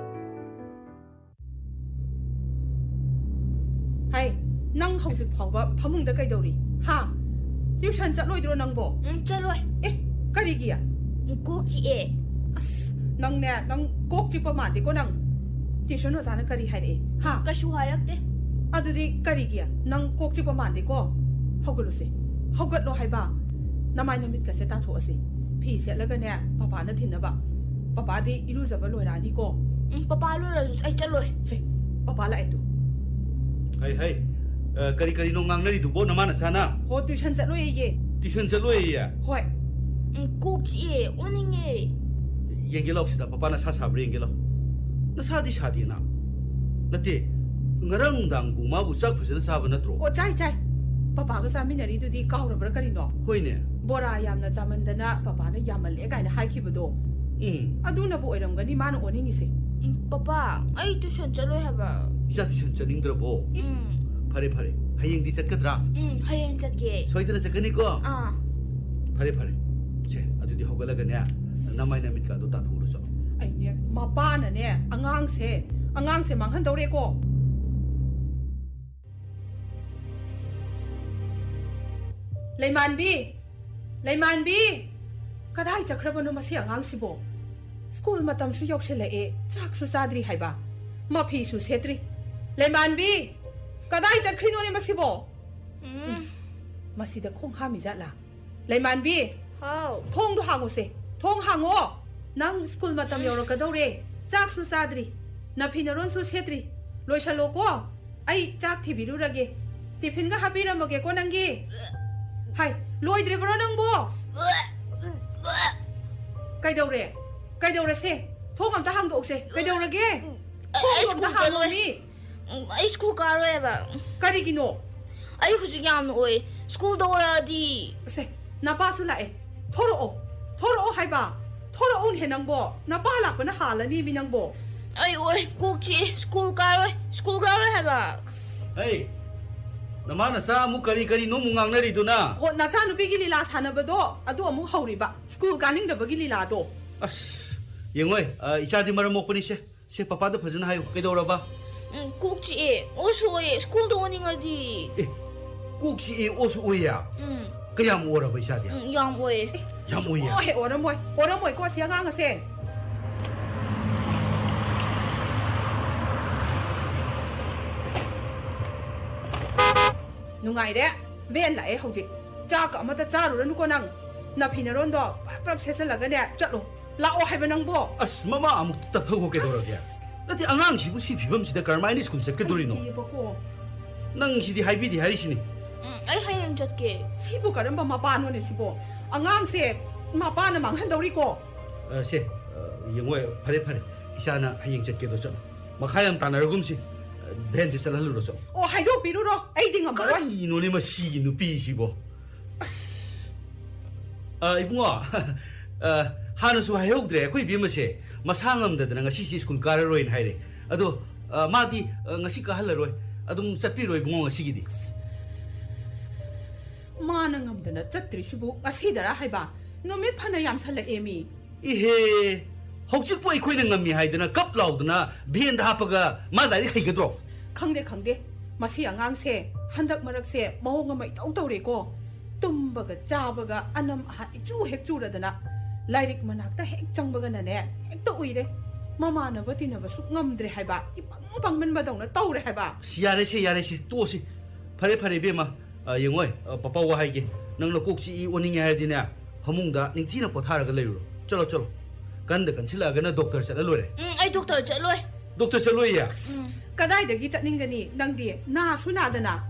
ꯍꯥꯏ, ꯅꯪ ꯍꯧꯖꯤꯛ ꯐꯥꯎꯕ ꯐꯃꯨꯡꯗ ꯀꯩꯗꯧꯔꯤ? ꯍꯥ? ꯇ꯭ꯌꯨꯁꯟ ꯆꯠꯂꯣꯏꯗ꯭ꯔꯣ ꯅꯪꯕꯣ? ꯎꯝ, ꯆꯠꯂꯣꯏ꯫ ꯑꯦ, ꯀꯔꯤꯒꯤ? ꯀꯣꯛ ꯆꯤꯛꯑꯦ꯫ ꯑꯁ, ꯅꯪꯅꯦ, ꯅꯪ ꯀꯣꯛ ꯆꯤꯛꯄ ꯃꯥꯟꯗꯦꯀꯣ ꯅꯪ꯫ ꯇ꯭ꯌꯨꯁꯟ ꯑꯣꯖꯥꯅ ꯀꯔꯤ ꯍꯥꯏꯔꯛꯑꯦ? ꯍꯥ? ꯀꯩꯁꯨ ꯍꯥꯏꯔꯛꯇꯦ꯫ ꯑꯗꯨꯗꯤ ꯀꯔꯤꯒꯤ? ꯅꯪ ꯀꯣꯛ ꯆꯤꯛꯄ ꯃꯥꯟꯗꯦꯀꯣ꯫ ꯍꯧꯒꯠꯂꯨꯁꯦ꯫ ꯍꯧꯒꯠꯂꯣ ꯍꯥꯏꯕ꯫ ꯅꯃꯥꯏ ꯅꯃꯤꯠꯀꯁꯦ ꯇꯥꯊꯣꯛꯑꯁꯤ꯫ ꯐꯤ ꯁꯦꯠꯂꯒꯅꯦ ꯄꯄꯥꯅ ꯊꯤꯟꯅꯕ꯫ ꯄꯄꯥꯗꯤ ꯏꯔꯨꯖꯕ ꯂꯣꯏꯔꯛꯑꯅꯤꯀꯣ꯫ ꯎꯝ, ꯄꯄꯥ ꯂꯣꯏꯔꯁꯨ ꯑꯩ ꯆꯠꯂꯣꯏ꯫ ꯁꯦ, ꯄꯄꯥ ꯂꯥꯛꯑꯦ ꯇꯨ꯫ ꯍꯩ, ꯍꯩ꯫ ꯑ, ꯀꯔꯤ ꯀꯔꯤꯅꯣ ꯉꯥꯡꯅꯔꯤꯗꯨꯕꯣ ꯅꯃꯥ ꯅꯆꯥꯅ? ꯍꯣ, tuition ꯆꯠꯂꯣꯏꯌꯦ꯫ Tuition ꯆꯠꯂꯣꯏꯌꯦ? ꯍꯣꯏ꯫ ꯎꯝ, ꯀꯣꯛ ꯆꯤꯛꯑꯦ, ꯑꯣꯅꯤꯡꯉꯦ꯫ ꯌꯦꯡꯒꯦ ꯂꯥꯎ ꯁꯤꯗ, ꯄꯄꯥ ꯅꯁꯥ ꯁꯥꯕ꯭ꯔꯥ ꯌꯦꯡꯒꯦ ꯂꯥꯎ꯫ ꯅꯁꯥꯗꯤ ꯁꯥꯗꯦꯅ꯫ ꯅꯠꯇꯦ, ꯉꯔꯥꯡ ꯅꯨꯡꯗꯥꯡꯕꯨ ꯃꯥꯕꯨ ꯆꯥꯛ ꯐꯖꯅ ꯆꯥꯕ ꯅꯠꯇ꯭ꯔꯣ? ꯑꯣ, ꯆꯥꯏ, ꯆꯥꯏ꯫ ꯄꯄꯥꯒ ꯆꯥꯃꯤꯟꯅꯔꯤꯗꯨꯗꯤ ꯀꯥꯎꯔꯕ꯭ꯔꯥ ꯀꯔꯤꯅꯣ? ꯍꯣꯏꯅꯦ꯫ ꯕꯣꯔꯥ ꯌꯥꯝꯅ ꯆꯥꯃꯟꯗꯅ ꯄꯄꯥꯅ ꯌꯥꯝꯃꯜꯂꯦ ꯀꯥꯏꯅ ꯍꯥꯏꯈꯤꯕꯗꯣ꯫ ꯎꯝ꯫ ꯑꯗꯨꯅꯕꯨ ꯑꯣꯏꯔꯝꯒꯅꯤ ꯃꯥꯅ ꯑꯣꯅꯤꯡꯉꯤꯁꯦ꯫ ꯎꯝ, ꯄꯄꯥ, ꯑꯩ tuition ꯆꯠꯂꯣꯏ ꯍꯥꯏꯕ꯫ ꯏꯆꯥ tuition ꯆꯠꯅꯤꯡꯗ꯭ꯔꯕꯣ? ꯎꯝ꯫ ꯐꯔꯦ, ꯐꯔꯦ꯫ ꯍꯌꯦꯡꯗꯤ ꯆꯠꯀꯗ꯭ꯔꯥ? ꯎꯝ, ꯍꯌꯦꯡ ꯆꯠꯀꯦ꯫ ꯁꯣꯏꯗꯅ ꯆꯠꯀꯅꯤꯀꯣ? ꯑꯥ꯫ ꯐꯔꯦ, ꯐꯔꯦ꯫ ꯁꯦ, ꯑꯗꯨꯗꯤ ꯍꯧꯒꯠꯂꯒꯅꯦ, ꯅꯃꯥꯏ ꯅꯃꯤꯠꯀ ꯑꯗꯨ ꯇꯥꯊꯣꯛꯎꯔꯣ ꯆꯠꯂꯣ꯫ ꯑꯩꯅꯦ, ꯃꯄꯥꯅꯅꯦ, ꯑꯉꯥꯡꯁꯦ, ꯑꯉꯥꯡꯁꯦ ꯃꯥꯡꯍꯟꯗꯧꯔꯦꯀꯣ꯫ ꯂꯩꯃꯥꯟꯕꯤ! ꯂꯩꯃꯥꯟꯕꯤ! ꯀꯗꯥꯏ ꯆꯠꯈ꯭ꯔꯕꯅꯣ ꯃꯁꯤ ꯑꯉꯥꯡꯁꯤꯕꯣ? ꯁ꯭ꯀꯨꯜ ꯃꯇꯝꯁꯨ ꯌꯧꯁꯤꯜꯂꯛꯑꯦ, ꯆꯥꯛꯁꯨ ꯆꯥꯗ꯭ꯔꯤ ꯍꯥꯏꯕ, ꯃꯐꯤꯁꯨ ꯁꯦꯠꯇ꯭ꯔꯤ꯫ ꯂꯩꯃꯥꯟꯕꯤ! ꯀꯗꯥꯏ ꯆꯠꯈ꯭ꯔꯤꯅꯣꯅꯦ ꯃꯁꯤꯕꯣ? ꯎꯝ꯫ ꯃꯁꯤꯗ ꯈꯣꯡ ꯍꯥꯝꯃꯤ ꯖꯥꯠꯂꯥ? ꯂꯩꯃꯥꯟꯕꯤ! ꯍꯥꯎ꯫ ꯊꯣꯡꯗꯣ ꯍꯥꯡꯉꯨꯁꯦ, ꯊꯣꯡ ꯍꯥꯡꯉꯣ! ꯅꯪ ꯁ꯭ꯀꯨꯜ ꯃꯇꯝ ꯎꯝ꯫ ꯌꯧꯔꯛꯀꯗꯧꯔꯦ, ꯆꯥꯛꯁꯨ ꯆꯥꯗ꯭ꯔꯤ, ꯅꯐꯤ ꯅꯔꯣꯟꯁꯨ ꯁꯦꯠꯇ꯭ꯔꯤ꯫ ꯂꯣꯏꯁꯜꯂꯣꯀꯣ, ꯑꯩ ꯆꯥꯛ ꯊꯤꯕꯤꯔꯨꯔꯒꯦ꯫ Tiffinꯒ ꯍꯥꯞꯄꯤꯔꯝꯃꯒꯦꯀꯣ ꯅꯪꯒꯤ꯫ ꯍꯥꯏ, ꯂꯣꯏꯗ꯭ꯔꯤꯕ꯭ꯔꯣ ꯅꯪꯕꯣ? ꯀꯩꯗꯧꯔꯦ? ꯀꯩꯗꯧꯔꯁꯦ? ꯊꯣꯡ ꯑꯝꯇ ꯍꯥꯡꯗꯣꯛꯎꯁꯦ꯫ ꯀꯩꯗꯧꯔꯒꯦ? ꯑꯩ ꯊꯣꯡꯗꯣ ꯑꯝꯇ ꯁ꯭ꯀꯨꯜ ꯆꯠꯂꯣꯏ꯫ ꯍꯥꯡꯉꯣꯃꯤ꯫ ꯎꯝ, ꯑꯩ ꯁ꯭ꯀꯨꯜ ꯀꯥꯔꯣꯏ ꯍꯥꯏꯕ꯫ ꯀꯔꯤꯒꯤꯅꯣ? ꯑꯩ ꯍꯧꯖꯤꯛ ꯌꯥꯝꯅ ꯑꯣꯏ꯫ ꯁ꯭ꯀꯨꯜꯗ ꯑꯣꯔꯛꯑꯗꯤ꯫ ꯁꯦ, ꯅꯄꯥꯁꯨ ꯂꯥꯛꯑꯦ꯫ ꯊꯣꯔꯛꯑꯣ꯫ ꯊꯣꯔꯛꯑꯣ ꯍꯥꯏꯕ꯫ ꯊꯣꯔꯛꯎꯅꯦꯍꯦ ꯅꯪꯕꯣ꯫ ꯅꯄꯥ ꯂꯥꯛꯄꯅ ꯍꯥꯜꯂꯅꯤꯃꯤ ꯅꯪꯕꯣ꯫ ꯑꯩ ꯑꯣꯏ꯫ ꯀꯣꯛ ꯆꯤꯛꯑꯦ꯫ ꯁ꯭ꯀꯨꯜ ꯀꯥꯔꯣꯏ꯫ ꯁ꯭ꯀꯨꯜ ꯀꯥꯔꯣꯏ ꯍꯥꯏꯕ꯫ ꯍꯩ, ꯅꯃꯥ ꯅꯆꯥ ꯑꯃꯨꯛ ꯀꯔꯤ ꯀꯔꯤꯅꯣ ꯑꯃꯨꯛ ꯉꯥꯡꯅꯔꯤꯗꯨꯅ? ꯍꯣ, ꯅꯆꯥꯅꯨꯄꯤꯒꯤ ꯂꯤꯂꯥ ꯁꯥꯟꯅꯕꯗꯣ ꯑꯗꯨ ꯑꯃꯨꯛ ꯍꯧꯔꯤꯕ꯫ ꯁ꯭ꯀꯨꯜ ꯀꯥꯅꯤꯡꯗꯕꯒꯤ ꯂꯤꯂꯥꯗꯣ꯫ ꯑꯁ, ꯌꯦꯡꯉꯣꯏ, ꯑ, ꯏꯆꯥꯗꯤ ꯃꯔꯝ ꯃꯣꯛꯄꯅꯤꯁꯦ꯫ ꯁꯦ, ꯄꯄꯥꯗ ꯐꯖꯅ ꯍꯥꯏꯌꯨ꯫ ꯀꯩꯗꯧꯔꯕ? ꯎꯝ, ꯀꯣꯛ ꯆꯤꯛꯑꯦ, ꯑꯣꯁꯨ ꯑꯣꯏꯌꯦ, ꯁ꯭ꯀꯨꯜꯗ ꯑꯣꯅꯤꯡꯉꯗꯤ꯫ ꯑꯦ, ꯀꯣꯛ ꯆꯤꯛꯑꯦ, ꯑꯣꯁꯨ ꯑꯣꯏꯌꯦ? ꯎꯝ꯫ ꯀꯌꯥꯝ ꯑꯣꯔꯕ ꯏꯆꯥꯗꯤ? ꯎꯝ, ꯌꯥꯝ ꯑꯣꯏꯌꯦ꯫ ꯌꯥꯝ ꯑꯣꯏꯌꯦ? ꯑꯣꯍꯦ, ꯑꯣꯔꯝꯃꯣꯏ, ꯑꯣꯔꯝꯃꯣꯏꯀꯣ ꯑꯁꯤ ꯑꯉꯥꯡ ꯑꯁꯦ꯫ ꯅꯨꯡꯉꯥꯏꯔꯦ꯫ ꯚꯦꯟ ꯂꯥꯛꯑꯦ ꯍꯧꯖꯤꯛ꯫ ꯆꯥꯛꯀ ꯑꯃꯇ ꯆꯥꯔꯨꯔꯅꯨꯀꯣ ꯅꯪ꯫ ꯅꯐꯤ ꯅꯔꯣꯟꯗꯣ ꯄ꯭ꯔꯞ ꯄ꯭ꯔꯞ ꯁꯦꯠꯆꯜꯂꯒ ꯆꯠꯂꯣ꯫ ꯂꯥꯛꯑꯣ ꯍꯥꯏꯕ ꯅꯪꯕꯣ꯫ ꯑꯁ, ꯃꯃꯥ ꯑꯃꯨꯛ ꯇꯞꯊꯧꯑꯣ, ꯀꯩꯗꯧꯔꯒꯦ? ꯑꯁ꯫ ꯅꯠꯇꯦ, ꯑꯉꯥꯡꯁꯤꯕꯨ ꯁꯤ ꯐꯤꯕꯝꯁꯤꯗ ꯀꯔꯝꯍꯥꯏꯅ ꯁ꯭ꯀꯨꯜ ꯆꯠꯀꯗꯣꯔꯤꯅꯣ? ꯅꯠꯇꯦꯕꯀꯣ꯫ ꯅꯪ ꯁꯤꯗꯤ ꯍꯥꯏꯕꯤꯗꯦ ꯍꯥꯏꯔꯤꯁꯤꯅꯤ꯫ ꯎꯝ, ꯑꯩ ꯍꯌꯦꯡ ꯆꯠꯀꯦ꯫ ꯁꯤꯕꯨ ꯀꯔꯝꯕ ꯃꯄꯥꯅꯣꯅꯦ ꯁꯤꯕꯣ? ꯑꯉꯥꯡꯁꯦ ꯃꯄꯥꯅ ꯃꯥꯡꯍꯟꯗꯧꯔꯤꯀꯣ꯫ ꯑ, ꯁꯦ, ꯑ, ꯌꯦꯡꯉꯣ, ꯐꯔꯦ, ꯐꯔꯦ꯫ ꯏꯆꯥꯅ ꯍꯌꯦꯡ ꯆꯠꯀꯦꯗꯣ ꯆꯠꯂꯣ꯫ ꯃꯈꯥ ꯌꯥꯝ ꯇꯥꯅꯔꯒꯨꯝꯁꯤ꯫ ꯚꯦꯟꯁꯦ ꯆꯠꯍꯜꯂꯨꯔꯣ, ꯆꯠꯂꯣ꯫ ꯑꯣ, ꯍꯥꯏꯗꯣꯛꯄꯤꯔꯨꯔꯣ, ꯑꯩꯗꯤ ꯉꯝꯃꯔꯣꯏ꯫ ꯀꯔꯤꯅꯣꯅꯦ ꯃꯁꯤꯒꯤ ꯅꯨꯄꯤꯁꯤꯕꯣ? ꯑꯁ꯫ ꯑ, ꯏꯕꯨꯡꯉꯣ, ꯑ, ꯍꯥꯟꯅꯁꯨ ꯍꯥꯏꯍꯧꯗ꯭ꯔꯦ, ꯑꯩꯈꯣꯏ ꯏꯕꯦꯝꯃꯁꯦ ꯃꯁꯥ ꯉꯝꯗꯗꯅ ꯉꯁꯤꯁꯤ ꯁ꯭ꯀꯨꯜ ꯀꯥꯔꯔꯣꯏꯅ ꯍꯥꯏꯔꯦ꯫ ꯑꯗꯣ, ꯑ, ꯃꯥꯗꯤ, ꯑ, ꯉꯁꯤ ꯀꯥꯍꯜꯂꯔꯣꯏ, ꯑꯗꯨꯝ ꯆꯠꯄꯤꯔꯣ ꯏꯕꯨꯡꯉꯣ ꯉꯁꯤꯒꯤꯗꯤ꯫ ꯃꯥꯅ ꯉꯝꯗꯅ ꯆꯠꯇ꯭ꯔꯤꯁꯤꯕꯨ ꯉꯁꯤꯗꯔꯥ ꯍꯥꯏꯕ? ꯅꯨꯃꯤꯠ ꯐꯅ ꯌꯥꯝꯁꯜꯂꯛꯑꯦ ꯃꯤ꯫ ꯏꯍꯦ, ꯍꯧꯖꯤꯛꯄꯨ ꯑꯩꯈꯣꯏꯅ ꯉꯝꯃꯤ ꯍꯥꯏꯗꯅ ꯀꯞ ꯂꯥꯎꯗꯅ ꯚꯦꯟꯗ ꯍꯥꯞꯄꯒ ꯃꯥ ꯂꯥꯏꯔꯤꯛ ꯍꯩꯒꯗ꯭ꯔꯣ? ꯈꯪꯗꯦ, ꯈꯪꯗꯦ꯫ ꯃꯁꯤ ꯑꯉꯥꯡꯁꯦ ꯍꯟꯗꯛ ꯃꯔꯛꯁꯦ ꯃꯑꯣꯡ ꯑꯃ ꯏꯇꯧ ꯇꯧꯔꯦꯀꯣ꯫ ꯇꯨꯝꯕꯒ ꯆꯥꯕꯒ ꯑꯅꯝ ꯑꯍꯥ ꯏꯆꯨ ꯍꯦꯛ ꯆꯨꯔꯗꯅ ꯂꯥꯏꯔꯤꯛ ꯃꯅꯥꯛꯇ ꯍꯦꯛ ꯆꯪꯕꯒꯅꯅꯦ ꯍꯦꯛꯇ ꯎꯏꯔꯦ꯫ ꯃꯃꯥꯟꯅꯕ ꯇꯤꯟꯅꯕꯁꯨ ꯉꯝꯗ꯭ꯔꯦ ꯍꯥꯏꯕ, ꯏꯄꯪ ꯄꯪꯃꯟꯕꯗꯧꯅ ꯇꯧꯔꯦ ꯍꯥꯏꯕ꯫ ꯑꯁ, ꯌꯥꯔꯦꯁꯦ, ꯌꯥꯔꯦꯁꯦ, ꯇꯣꯛꯑꯁꯤ꯫ ꯐꯔꯦ, ꯐꯔꯦ, ꯏꯕꯦꯝꯃ꯫ ꯑ, ꯌꯦꯡꯉꯣꯏ, ꯑ, ꯄꯄꯥ ꯋꯥ ꯍꯥꯏꯒꯦ꯫ ꯅꯪ ꯅꯀꯣꯛ ꯆꯤꯛꯏ ꯑꯣꯅꯤꯡꯉꯦ ꯍꯥꯏꯔꯗꯤꯅꯦ, ꯐꯃꯨꯡꯗ ꯅꯤꯡꯊꯤꯅ ꯄꯣꯊꯥꯔꯒ ꯂꯩꯔꯨꯔꯣ꯫ ꯆꯠꯂꯣ, ꯆꯠꯂꯣ꯫ ꯀꯟꯗ ꯀꯟꯁꯤꯜꯂꯛꯑꯒꯅ ꯗꯣꯛꯇꯔ ꯆꯠꯂ ꯂꯣꯏꯔꯦ꯫ ꯎꯝ, ꯑꯩ ꯗꯣꯛꯇꯔ ꯆꯠꯂꯣꯏ꯫ ꯗꯣꯛꯇꯔ ꯆꯠꯂꯣꯏꯌꯦ? ꯎꯝ꯫ ꯀꯗꯥꯏꯗꯒꯤ ꯆꯠꯅꯤꯡꯒꯅꯤ? ꯅꯪꯗꯤ ꯅꯥꯁꯨ ꯅꯥꯗꯅ꯫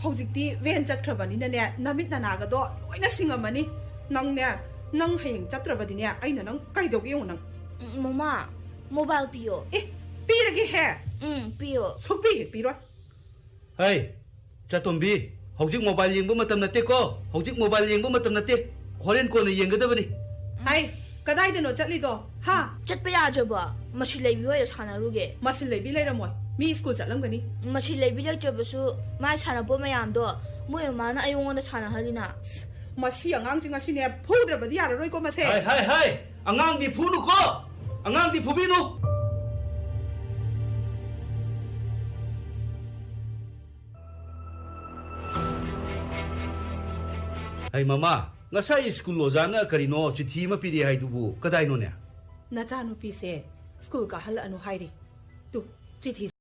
ꯍꯧꯖꯤꯛꯇꯤ ꯚꯦꯟ ꯆꯠꯈ꯭ꯔꯕꯅꯤꯅꯅꯦ, ꯅꯃꯤꯠ ꯅꯅꯥꯒꯗꯣ ꯂꯣꯏꯅ ꯁꯤꯡꯉꯝꯃꯅꯤ꯫ ꯅꯪꯅꯦ, ꯅꯪ ꯍꯌꯦꯡ ꯆꯠꯇ꯭ꯔꯕꯗꯤꯅꯦ, ꯑꯩꯅ ꯅꯪ ꯀꯩꯗꯧꯒꯦ ꯌꯦꯡꯉꯨ ꯅꯪ꯫ ꯎꯝ, ꯃꯃꯥ, ꯃꯣꯕꯥꯏꯜ ꯄꯤꯌꯣ꯫ ꯑꯦ, ꯄꯤꯔꯒꯦꯍꯦ꯫ ꯎꯝ, ꯄꯤꯌꯣ꯫ ꯁꯨꯛꯄꯤ ꯍꯦꯛ ꯄꯤꯔꯣꯏ꯫ ꯍꯩ, ꯆꯥꯇꯣꯝꯕꯤ, ꯍꯧꯖꯤꯛ ꯃꯣꯕꯥꯏꯜ ꯌꯦꯡꯕ ꯃꯇꯝ ꯅꯠꯇꯦꯀꯣ꯫ ꯍꯧꯖꯤꯛ ꯃꯣꯕꯥꯏꯜ ꯌꯦꯡꯕ ꯃꯇꯝ ꯅꯠꯇꯦ꯫ ꯍꯣꯔꯦꯟ ꯀꯣꯟꯅ ꯌꯦꯡꯒꯗꯕꯅꯤ꯫ ꯍꯩ, ꯀꯗꯥꯏꯗꯅꯣ ꯆꯠꯂꯤꯗꯣ? ꯍꯥ? ꯆꯠꯄ ꯌꯥꯗ꯭ꯔꯕꯣ? ꯃꯁꯤ ꯂꯩꯕꯤ ꯍꯣꯏꯗ ꯁꯥꯟꯅꯔꯨꯒꯦ꯫ ꯃꯁꯤ ꯂꯩꯕꯤ ꯂꯩꯔꯝꯃꯣꯏ꯫ ꯃꯤ ꯁ꯭ꯀꯨꯜ ꯆꯠꯂꯝꯒꯅꯤ꯫ ꯃꯁꯤ ꯂꯩꯕꯤ ꯂꯩꯇ꯭ꯔꯕꯁꯨ ꯃꯥꯏ ꯁꯥꯟꯅꯄꯣꯠ ꯃꯌꯥꯝꯗꯣ ꯃꯣꯏ ꯃꯃꯥꯅ ꯑꯩꯉꯣꯟꯗ ꯁꯥꯟꯅꯍꯜꯂꯤꯅ꯫ ꯃꯁꯤ ꯑꯉꯥꯡꯁꯤ ꯉꯁꯤꯅꯦ ꯐꯨꯗ꯭ꯔꯕꯗꯤ ꯌꯥꯔꯔꯣꯏꯀꯣ ꯃꯁꯦ꯫ ꯍꯥꯏ, ꯍꯥꯏ, ꯍꯥꯏ! ꯑꯉꯥꯡꯗꯤ ꯐꯨꯅꯨꯀꯣ! ꯑꯉꯥꯡꯗꯤ ꯐꯨꯕꯤꯅꯨ! ꯍꯩ ꯃꯃꯥ, ꯉꯁꯥꯏ ꯁ꯭ꯀꯨꯜ ꯑꯣꯖꯥꯅ ꯀꯔꯤꯅꯣ ꯆꯤꯊꯤ ꯑꯃ ꯄꯤꯔꯛꯑꯦ ꯍꯥꯏꯗꯨꯕꯨ ꯀꯗꯥꯏꯅꯣꯅꯦ? ꯅꯆꯥꯅꯨꯄꯤꯁꯦ ꯁ꯭ꯀꯨꯜ ꯀꯥꯍꯜꯂꯛꯑꯅꯨ ꯍꯥꯏꯔꯤ꯫ ꯇꯨ, ꯆꯤꯊꯤ꯫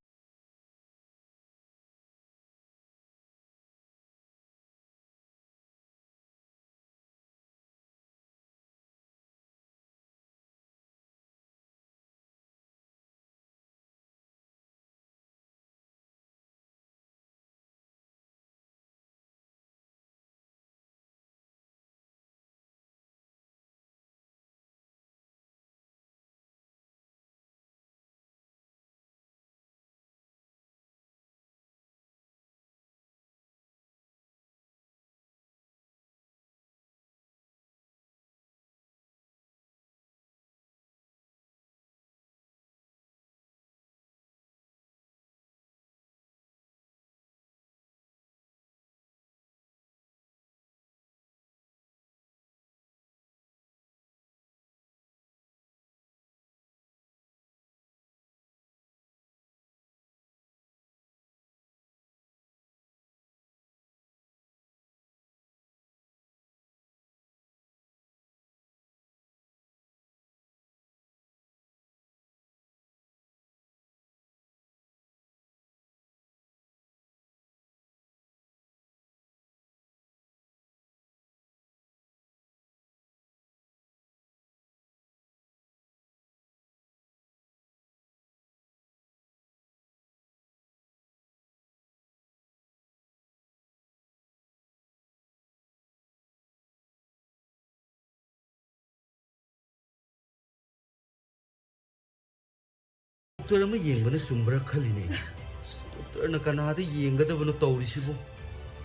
ꯗꯣꯛꯇꯔ ꯑꯃ ꯌꯦꯡꯕꯅ ꯆꯨꯝꯕ꯭ꯔꯥ ꯈꯜꯂꯤꯅꯦ꯫ ꯑꯁ, ꯗꯣꯛꯇꯔꯅ ꯀꯅꯥꯗ ꯌꯦꯡꯒꯗꯕꯅꯣ ꯇꯧꯔꯤꯁꯤꯕꯨ?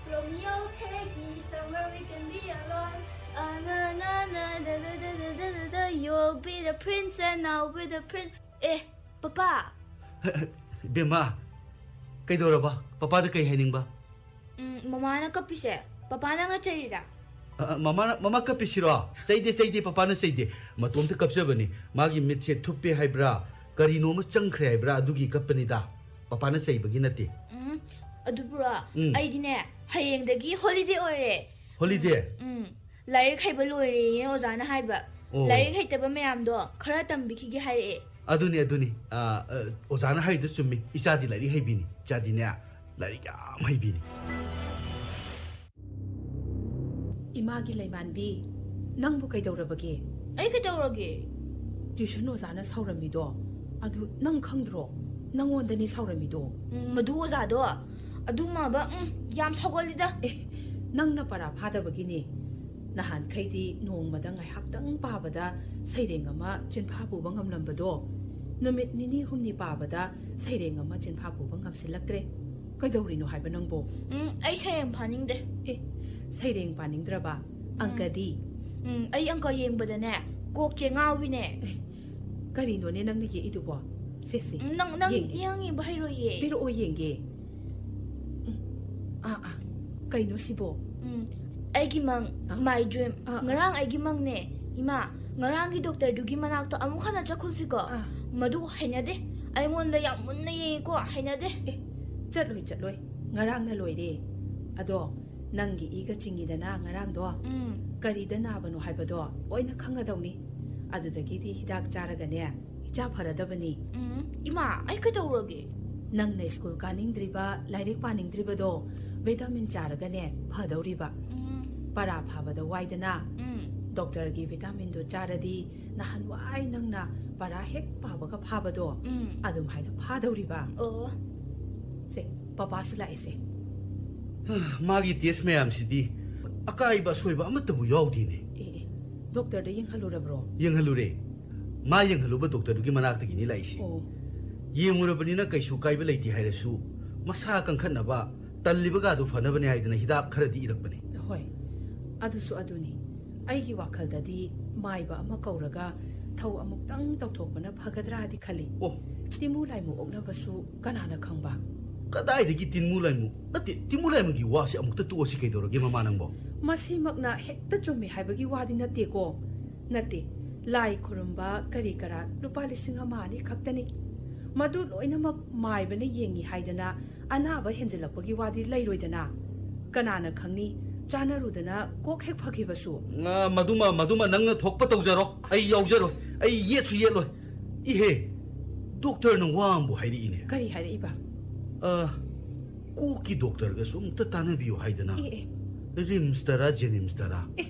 Romeo, take me somewhere we can be alone. Ah, na, na, na, da, da, da, da, da, da, da. You'll be the prince and I'll be the prince. A, papa. ꯏꯕꯦꯝꯃ, ꯀꯩꯗꯧꯔꯕ? ꯄꯄꯥꯗ ꯀꯩ ꯍꯥꯏꯅꯤꯡꯕ? ꯎꯝ, ꯃꯃꯥꯅ ꯀꯞꯄꯤꯁꯦ ꯄꯄꯥ ꯅꯪꯅ ꯆꯩꯔꯤꯔꯥ? ꯑ, ꯑ, ꯃꯃꯥꯅ, ꯃꯃꯥ ꯀꯞꯄꯤꯁꯤꯔꯣ? ꯆꯩꯗꯦ, ꯆꯩꯗꯦ, ꯄꯄꯥꯅ ꯆꯩꯗꯦ꯫ ꯃꯇꯣꯝꯇ ꯀꯞꯆꯕꯅꯤ꯫ ꯃꯥꯒꯤ ꯃꯤꯠꯁꯦ ꯊꯨꯞꯄꯦ ꯍꯥꯏꯕ꯭ꯔꯥ, ꯀꯔꯤꯅꯣꯃ ꯆꯪꯈ꯭ꯔꯦ ꯍꯥꯏꯕ꯭ꯔꯥ, ꯑꯗꯨꯒꯤ ꯀꯞꯄꯅꯤꯗ꯫ ꯄꯄꯥꯅ ꯆꯩꯕꯒꯤ ꯅꯠꯇꯦ꯫ ꯎꯝ, ꯑꯗꯨꯕꯨꯔꯣ? ꯎꯝ꯫ ꯑꯩꯗꯤꯅꯦ, ꯍꯌꯦꯡꯗꯒꯤ holiday ꯑꯣꯏꯔꯦ꯫ Holiday? ꯎꯝ, ꯂꯥꯏꯔꯤꯛ ꯍꯩꯕ ꯂꯣꯏꯔꯦꯌꯦ ꯑꯣꯖꯥꯅ ꯍꯥꯏꯕ꯫ ꯑꯣ꯫ ꯂꯥꯏꯔꯤꯛ ꯍꯩꯇꯕ ꯃꯌꯥꯝꯗꯣ ꯈꯔ ꯇꯝꯕꯤꯈꯤꯒꯦ ꯍꯥꯏꯔꯛꯑꯦ꯫ ꯑꯗꯨꯅꯤ, ꯑꯗꯨꯅꯤ꯫ ꯑ, ꯑ, ꯑꯣꯖꯥꯅ ꯍꯥꯏꯔꯤꯗꯣ ꯆꯨꯝꯃꯤ꯫ ꯏꯆꯥꯗꯤ ꯂꯥꯏꯔꯤꯛ ꯍꯩꯕꯤꯅꯤ꯫ ꯏꯆꯥꯗꯤꯅꯦ, ꯂꯥꯏꯔꯤꯛ ꯌꯥꯝ ꯍꯩꯕꯤꯅꯤ꯫ ꯏꯃꯥꯒꯤ ꯂꯩꯃꯥꯟꯕꯤ, ꯅꯪꯕꯨ ꯀꯩꯗꯧꯔꯕꯒꯦ? ꯑꯩ ꯀꯩꯗꯧꯔꯒꯦ? Tuition ꯑꯣꯖꯥꯅ ꯁꯥꯎꯔꯝꯃꯤꯗꯣ, ꯑꯗꯨ ꯅꯪ ꯈꯪꯗ꯭ꯔꯣ? ꯅꯪꯉꯣꯟꯗꯅꯤ ꯁꯥꯎꯔꯝꯃꯤꯗꯣ꯫ ꯎꯝ, ꯃꯗꯨ ꯑꯣꯖꯥꯗꯣ ꯑꯗꯨꯃꯕ, ꯎꯝ, ꯌꯥꯝ ꯁꯥꯎꯒꯜꯂꯤꯗ꯫ ꯑꯦ, ꯅꯪꯅ ꯄꯔꯥ ꯐꯥꯗꯕꯒꯤꯅꯤ꯫ ꯅꯍꯥꯟꯈꯩꯗꯤ ꯅꯣꯡꯃꯗ ꯉꯥꯏꯍꯥꯛꯇꯪ ꯄꯥꯕꯗ ꯁꯩꯔꯦꯡ ꯑꯃ ꯆꯤꯟꯐꯥ ꯄꯨꯕ ꯉꯝꯂꯝꯕꯗꯣ, ꯅꯨꯃꯤꯠ ꯅꯤꯅꯤ ꯍꯨꯝꯅꯤ ꯄꯥꯕꯗ ꯁꯩꯔꯦꯡ ꯑꯃ ꯆꯤꯟꯐꯥ ꯄꯨꯕ ꯉꯝꯁꯤꯜꯂꯛꯇ꯭ꯔꯦ꯫ ꯀꯩꯗꯧꯔꯤꯅꯣ ꯍꯥꯏꯕ ꯅꯪꯕꯣ? ꯎꯝ, ꯑꯩ ꯁꯩꯔꯦꯡ ꯐꯥꯅꯤꯡꯗꯦ꯫ ꯑꯦ, ꯁꯩꯔꯦꯡ ꯄꯥꯅꯤꯡꯗ꯭ꯔꯕ? ꯑꯪꯀꯗꯤ? ꯎꯝ, ꯑꯩ ꯑꯪꯀ ꯌꯦꯡꯕꯗꯅꯦ, ꯀꯣꯛꯁꯦ ꯉꯥꯎꯋꯤꯅꯦ꯫ ꯀꯔꯤꯅꯣꯅꯦ ꯅꯪꯅ ꯌꯦꯛꯏꯗꯨꯕꯣ? ꯁꯦ, ꯁꯦ, ꯎꯝ, ꯅꯪ, ꯅꯪ ꯌꯦꯡꯒꯦ꯫ ꯌꯦꯡ ꯌꯦꯡꯕ ꯍꯩꯔꯣꯏꯌꯦ꯫ ꯄꯤꯔꯛꯑꯣ, ꯌꯦꯡꯒꯦ꯫ ꯎꯝ, ꯑꯥ, ꯑꯥ, ꯀꯩꯅꯣ ꯁꯤꯕꯣ? ꯎꯝ, ꯑꯩꯒꯤ ꯃꯪ, ꯑ? my dream꯫ ꯑ, ꯑ꯫ ꯉꯔꯥꯡ ꯑꯩꯒꯤ ꯃꯪꯅꯦ꯫ ꯏꯃꯥ, ꯉꯔꯥꯡꯒꯤ ꯗꯣꯛꯇꯔꯗꯨꯒꯤ ꯃꯅꯥꯛꯇ ꯑꯃꯨꯛ ꯍꯟꯅ ꯆꯠꯈꯨꯝꯁꯤꯀꯣ꯫ ꯑ꯫ ꯃꯗꯨ ꯍꯩꯅꯗꯦ꯫ ꯑꯩꯉꯣꯟꯗ ꯌꯥꯝ ꯃꯨꯟꯅ ꯌꯦꯡꯉꯤꯀꯣ, ꯍꯩꯅꯗꯦ꯫ ꯑꯦ, ꯆꯠꯂꯣꯏ, ꯆꯠꯂꯣꯏ꯫ ꯉꯔꯥꯡꯅ ꯂꯣꯏꯔꯦ꯫ ꯑꯗꯣ, ꯅꯪꯒꯤ ꯏꯒ ꯆꯤꯡꯉꯤꯗꯅ ꯉꯔꯥꯡꯗꯣ꯫ ꯎꯝ꯫ ꯀꯔꯤꯗ ꯅꯥꯕꯅꯣ ꯍꯥꯏꯕꯗꯣ ꯂꯣꯏꯅ ꯈꯪꯒꯗꯧꯅꯤ꯫ ꯑꯗꯨꯗꯒꯤꯗꯤ ꯍꯤꯗꯥꯛ ꯆꯥꯔꯒꯅꯦ, ꯏꯆꯥ ꯐꯔꯗꯕꯅꯤ꯫ ꯎꯝ, ꯏꯃꯥ, ꯑꯩ ꯀꯩꯗꯧꯔꯒꯦ? ꯅꯪꯅ ꯁ꯭ꯀꯨꯜ ꯀꯥꯅꯤꯡꯗ꯭ꯔꯤꯕ, ꯂꯥꯏꯔꯤꯛ ꯄꯥꯅꯤꯡꯗ꯭ꯔꯤꯕꯗꯣ vitamin ꯆꯥꯔꯒꯅꯦ ꯐꯗꯧꯔꯤꯕ꯫ ꯎꯝ꯫ ꯄꯔꯥ ꯐꯥꯕꯗ ꯋꯥꯏꯗꯅ꯫ ꯎꯝ꯫ ꯗꯣꯛꯇꯔꯒꯤ vitaminꯗꯣ ꯆꯥꯔꯗꯤ ꯅꯍꯥꯟꯋꯥꯏ ꯅꯪꯅ ꯄꯔꯥ ꯍꯦꯛ ꯄꯥꯕꯒ ꯐꯥꯕꯗꯣ ꯎꯝ꯫ ꯑꯗꯨꯝ ꯍꯥꯏꯅ ꯐꯥꯗꯧꯔꯤꯕ꯫ ꯑꯣ꯫ ꯁꯦ, ꯄꯄꯥꯁꯨ ꯂꯥꯛꯑꯦꯁꯦ꯫ ꯃꯥꯒꯤ test ꯃꯌꯥꯝꯁꯤꯗꯤ ꯑꯀꯥꯏꯕ ꯑꯁꯣꯏꯕ ꯑꯃꯠꯇꯕꯨ ꯌꯥꯎꯗꯦꯅꯦ꯫ ꯑꯦ, ꯑꯦ, ꯗꯣꯛꯇꯔꯗ ꯌꯦꯡꯍꯜꯂꯨꯔꯕ꯭ꯔꯣ? ꯌꯦꯡꯍꯜꯂꯨꯔꯦ꯫ ꯃꯥ ꯌꯦꯡꯍꯜꯂꯨꯕ ꯗꯣꯛꯇꯔꯗꯨꯒꯤ ꯃꯅꯥꯛꯇꯒꯤꯅꯤ ꯂꯥꯛꯏꯁꯦ꯫ ꯑꯣ꯫ ꯌꯦꯡꯉꯨꯔꯕꯅꯤꯅ ꯀꯩꯁꯨ ꯀꯥꯏꯕ ꯂꯩꯇꯦ ꯍꯥꯏꯔꯁꯨ, ꯃꯁꯥ ꯀꯟꯈꯠꯅꯕ, ꯇꯜꯂꯤꯕꯒꯥꯗꯨ ꯐꯅꯕꯅꯦ ꯍꯥꯏꯗꯅ ꯍꯤꯗꯥꯛ ꯈꯔꯗꯤ ꯏꯔꯛꯄꯅꯤ꯫ ꯍꯣꯏ, ꯑꯗꯨꯁꯨ ꯑꯗꯨꯅꯤ꯫ ꯑꯩꯒꯤ ꯋꯥꯈꯜꯗꯗꯤ ꯃꯥꯏꯕ ꯑꯃ ꯀꯧꯔꯒ ꯊꯧ ꯑꯃꯨꯛꯇꯪ ꯇꯧꯊꯣꯛꯄꯅ ꯐꯒꯗ꯭ꯔꯥꯗꯤ ꯈꯜꯂꯤ꯫ ꯑꯣ꯫ ꯇꯤꯃꯨ ꯂꯥꯏꯃꯨ ꯑꯣꯛꯅꯕꯁꯨ ꯀꯅꯥꯅ ꯈꯪꯕ? ꯀꯗꯥꯏꯗꯒꯤ ꯇꯤꯟꯃꯨ ꯂꯥꯏꯃꯨ? ꯅꯠꯇꯦ, ꯇꯤꯟꯃꯨ ꯂꯥꯏꯃꯨꯒꯤ ꯋꯥꯁꯤ ꯑꯃꯨꯛꯇ ꯇꯣꯛꯑꯁꯤ ꯀꯩꯗꯧꯔꯒꯦ, ꯃꯃꯥ ꯅꯪꯕꯣ? ꯃꯁꯤꯃꯛꯅ ꯍꯦꯛꯇ ꯆꯨꯝꯃꯤ ꯍꯥꯏꯕꯒꯤ ꯋꯥꯗꯤ ꯅꯠꯇꯦꯀꯣ꯫ ꯅꯠꯇꯦ, ꯂꯥꯏ ꯈꯨꯔꯨꯝꯕ ꯀꯔꯤ ꯀꯔꯥ ꯂꯨꯄꯥ ꯂꯤꯁꯤꯡ ꯑꯃ ꯑꯅꯤ ꯈꯛꯇꯅꯤ꯫ ꯃꯗꯨ ꯂꯣꯏꯅꯃꯛ ꯃꯥꯏꯕꯅ ꯌꯦꯡꯉꯤ ꯍꯥꯏꯗꯅ ꯑꯅꯥꯕ ꯍꯦꯟꯖꯤꯜꯂꯛꯄꯒꯤ ꯋꯥꯗꯤ ꯂꯩꯔꯣꯏꯗꯅ꯫ ꯀꯅꯥꯅ ꯈꯪꯅꯤ, ꯆꯥꯅꯔꯨꯗꯅ ꯀꯣꯛ ꯍꯦꯛ ꯐꯈꯤꯕꯁꯨ꯫ ꯑ, ꯃꯗꯨꯃ, ꯃꯗꯨꯃ ꯅꯪꯅ ꯊꯣꯛꯄ ꯇꯧꯖꯔꯣ꯫ ꯑꯩ ꯌꯥꯎꯖꯔꯣꯏ꯫ ꯑꯩ ꯌꯦꯠꯁꯨ ꯌꯦꯠꯂꯣꯏ꯫ ꯏꯍꯦ, ꯗꯣꯛꯇꯔꯅ ꯋꯥ ꯑꯃꯕꯨ ꯍꯥꯏꯔꯛꯏꯅꯦ꯫ ꯀꯔꯤ ꯍꯥꯏꯔꯛꯏꯕ? ꯑ, ꯀꯣꯛꯀꯤ ꯗꯣꯛꯇꯔꯒꯁꯨ ꯑꯃꯨꯛꯇ ꯇꯥꯟꯅꯕꯤꯌꯨ ꯍꯥꯏꯗꯅ꯫ ꯑꯦ, ꯑꯦ꯫ ꯔꯤꯝꯁꯇꯔꯥ, ꯖꯦꯅꯤꯝꯁꯇꯔꯥ? ꯑꯦ,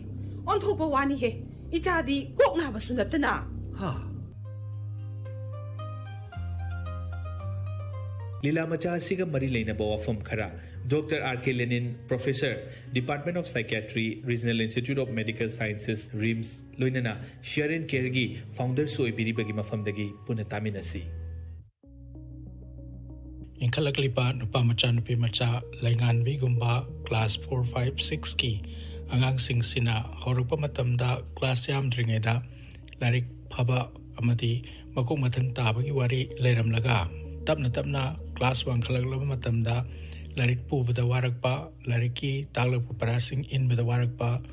ꯑꯣꯟꯊꯣꯛꯄ ꯋꯥꯅꯤꯍꯦ꯫ ꯏꯆꯥꯗꯤ ꯀꯣꯛ ꯅꯥꯕꯁꯨ ꯅꯠꯇꯅ꯫ ꯍꯥ? ꯂꯤꯂꯥ ꯃꯆꯥ ꯑꯁꯤꯒ ꯃꯔꯤ ꯂꯩꯅꯕ ꯋꯥꯐꯝ ꯈꯔ꯫ Doctor R K Lenin, professor, Department of Psychiatry, Regional Institute of Medical Sciences, RIMS, ꯂꯣꯏꯅꯅ ꯁꯤꯌꯔ ꯑꯦꯟ ꯀꯦꯌꯔꯒꯤ ꯐꯥꯎꯟꯗꯔꯁꯨ ꯑꯣꯏꯕꯤꯔꯤꯕꯒꯤ ꯃꯐꯝꯗꯒꯤ ꯄꯨꯟꯅ ꯇꯥꯃꯤꯟꯅꯁꯤ꯫ ꯏꯟꯈꯠꯂꯛꯂꯤꯕ ꯅꯨꯄꯥ ꯃꯆꯥ, ꯅꯨꯄꯤ ꯃꯆꯥ, ꯂꯩꯉꯥꯟꯕꯤꯒꯨꯝꯕ ꯀ꯭ꯂꯥꯁ ꯐꯣꯔ, ꯐꯥꯏꯚ, ꯁꯤꯛꯁꯀꯤ ꯑꯉꯥꯡꯁꯤꯡꯁꯤꯅ ꯍꯧꯔꯛꯄ ꯃꯇꯝꯗ ꯀ꯭ꯂꯥꯁ ꯌꯥꯝꯗ꯭ꯔꯤꯉꯩꯗ ꯂꯥꯏꯔꯤꯛ ꯐꯕ ꯑꯃꯗꯤ ꯃꯀꯣꯛ ꯃꯊꯪ ꯇꯥꯕꯒꯤ ꯋꯥꯔꯤ ꯂꯩꯔꯝꯂꯒ, ꯇꯞꯅ ꯇꯞꯅ ꯀ꯭ꯂꯥꯁ ꯋꯥꯡꯈꯠꯂꯛꯂꯕ ꯃꯇꯝꯗ ꯂꯥꯏꯔꯤꯛ ꯄꯨꯕꯗ ꯋꯥꯔꯛꯄ, ꯂꯥꯏꯔꯤꯛꯀꯤ ꯇꯥꯛꯂꯛꯄ ꯄꯔꯥꯁꯤꯡ ꯏꯟꯕꯗ ꯋꯥꯔꯛꯄ,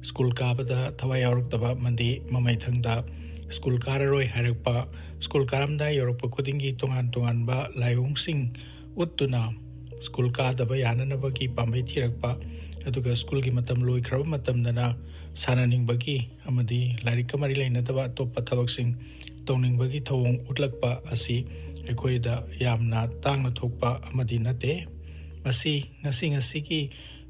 ꯁ꯭ꯀꯨꯜ ꯀꯥꯕꯗ ꯊꯋꯥꯏ ꯌꯥꯎꯔꯛꯇꯕ ꯑꯃꯗꯤ ꯃꯃꯩꯊꯪꯗ ꯁ꯭ꯀꯨꯜ ꯀꯥꯔꯔꯣꯏ ꯍꯥꯏꯔꯛꯄ, ꯁ꯭ꯀꯨꯜ ꯀꯥꯔꯝꯗꯥꯏ ꯌꯧꯔꯛꯄ ꯈꯨꯗꯤꯡꯒꯤ ꯇꯣꯉꯥꯟ ꯇꯣꯉꯥꯟꯕ ꯂꯥꯏꯑꯣꯡꯁꯤꯡ ꯎꯠꯇꯨꯅ ꯁ꯭ꯀꯨꯜ ꯀꯥꯗꯕ ꯌꯥꯅꯅꯕꯒꯤ ꯄꯥꯝꯕꯩ ꯊꯤꯔꯛꯄ, ꯑꯗꯨꯒ ꯁ꯭ꯀꯨꯜꯒꯤ ꯃꯇꯝ ꯂꯣꯏꯈ꯭ꯔꯕ ꯃꯇꯝꯗꯅ ꯁꯥꯟꯅꯅꯤꯡꯕꯒꯤ ꯑꯃꯗꯤ ꯂꯥꯏꯔꯤꯛꯀ ꯃꯔꯤ ꯂꯩꯅꯗꯕ ꯑꯇꯣꯞꯄ ꯊꯕꯛꯁꯤꯡ ꯇꯧꯅꯤꯡꯕꯒꯤ ꯊꯧꯑꯣꯡ ꯎꯠꯂꯛꯄ ꯑꯁꯤ ꯑꯩꯈꯣꯏꯗ ꯌꯥꯝꯅ ꯇꯥꯡꯅ ꯊꯣꯛꯄ ꯑꯃꯗꯤ ꯅꯠꯇꯦ꯫ ꯃꯁꯤ ꯉꯁꯤ ꯉꯁꯤꯒꯤ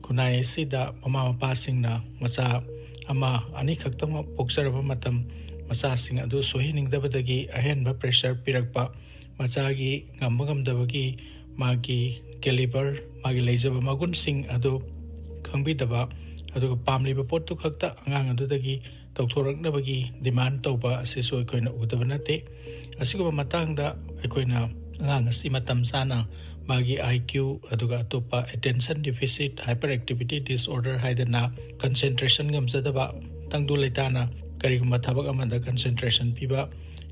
ꯈꯨꯟꯅꯥꯏ ꯑꯁꯤꯗ ꯃꯃꯥ ꯃꯄꯥꯁꯤꯡꯅ ꯃꯆꯥ ꯑꯃ ꯑꯅꯤꯈꯛꯇꯃꯛ ꯄꯣꯛꯆꯔꯕ ꯃꯇꯝ, ꯃꯆꯥꯁꯤꯡ ꯑꯗꯨ ꯁꯣꯏꯍꯟꯅꯤꯡꯗꯕꯗꯒꯤ ꯑꯍꯦꯟꯕ ꯄ꯭ꯔꯦꯁꯔ ꯄꯤꯔꯛꯄ, ꯃꯆꯥꯒꯤ ꯉꯝꯕ ꯉꯝꯗꯕꯒꯤ ꯃꯥꯒꯤ ꯀꯦꯂꯤꯕꯔ, ꯃꯥꯒꯤ ꯂꯩꯖꯕ ꯃꯒꯨꯟꯁꯤꯡ ꯑꯗꯨ ꯈꯪꯕꯤꯗꯕ, ꯑꯗꯨꯒ ꯄꯥꯝꯂꯤꯕ ꯄꯣꯠꯇꯨ ꯈꯛꯇ ꯑꯉꯥꯡ ꯑꯗꯨꯗꯒꯤ ꯇꯧꯊꯣꯔꯛꯅꯕꯒꯤ ꯗꯤꯃꯥꯟ ꯇꯧꯕ ꯑꯁꯤꯁꯨ ꯑꯩꯈꯣꯏꯅ ꯎꯗꯕ ꯅꯠꯇꯦ꯫ ꯑꯁꯤꯒꯨꯝꯕ ꯃꯇꯥꯡꯗ ꯑꯩꯈꯣꯏꯅ ꯑꯉꯥꯡ ꯑꯁꯤ ꯃꯇꯝ ꯆꯥꯅ ꯃꯥꯒꯤ IQ ꯑꯗꯨꯒ ꯑꯇꯣꯞꯄ attention deficit hyperactivity disorder ꯍꯥꯏꯗꯅ concentration ꯉꯝꯖꯗꯕ, ꯇꯪꯗꯨ ꯂꯩꯇꯥꯅ ꯀꯔꯤꯒꯨꯝꯕ ꯊꯕꯛ ꯑꯃꯗ concentration ꯄꯤꯕ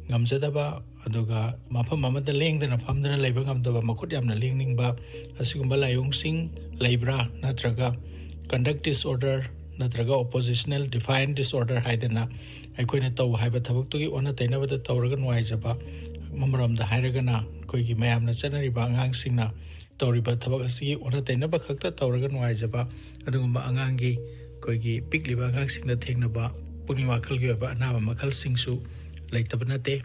ꯉꯝꯖꯗꯕ, ꯑꯗꯨꯒ ꯃꯐꯝ ꯑꯃꯗ ꯂꯦꯡꯗꯅ ꯐꯝꯗꯅ ꯂꯩꯕ ꯉꯝꯗꯕ, ꯃꯈꯨꯠ ꯌꯥꯝꯅ ꯂꯦꯡꯅꯤꯡꯕ, ꯑꯁꯤꯒꯨꯝꯕ ꯂꯥꯏꯑꯣꯡꯁꯤꯡ ꯂꯩꯕ꯭ꯔꯥ? ꯅꯠꯇ꯭ꯔꯒ conduct disorder ꯅꯠꯇ꯭ꯔꯒ oppositional defiant disorder ꯍꯥꯏꯗꯅ ꯑꯩꯈꯣꯏꯅ ꯇꯧ ꯍꯥꯏꯕ ꯊꯕꯛꯇꯨꯒꯤ ꯑꯣꯟꯅ ꯇꯩꯅꯕꯗ ꯇꯧꯔꯒ ꯅꯨꯡꯉꯥꯏꯖꯕ, ꯑꯃꯔꯣꯝꯗ ꯍꯥꯏꯔꯒꯅ ꯑꯩꯈꯣꯏꯒꯤ ꯃꯌꯥꯝꯅ ꯆꯠꯅꯔꯤꯕ ꯑꯉꯥꯡꯁꯤꯡꯅ ꯇꯧꯔꯤꯕ ꯊꯕꯛ ꯑꯁꯤꯒꯤ ꯑꯣꯟꯅ ꯇꯩꯅꯕ ꯈꯛꯇ ꯇꯧꯔꯒ ꯅꯨꯡꯉꯥꯏꯖꯕ, ꯑꯗꯨꯒꯨꯝꯕ ꯑꯉꯥꯡꯒꯤ, ꯑꯩꯈꯣꯏꯒꯤ ꯄꯤꯛꯂꯤꯕ ꯑꯉꯥꯡꯁꯤꯡꯗ ꯊꯦꯡꯅꯕ ꯄꯨꯛꯅꯤꯡ ꯋꯥꯈꯜꯒꯤ ꯑꯣꯏꯕ ꯑꯅꯥꯕ ꯃꯈꯜꯁꯤꯡꯁꯨ ꯂꯩꯇꯕ ꯅꯠꯇꯦ꯫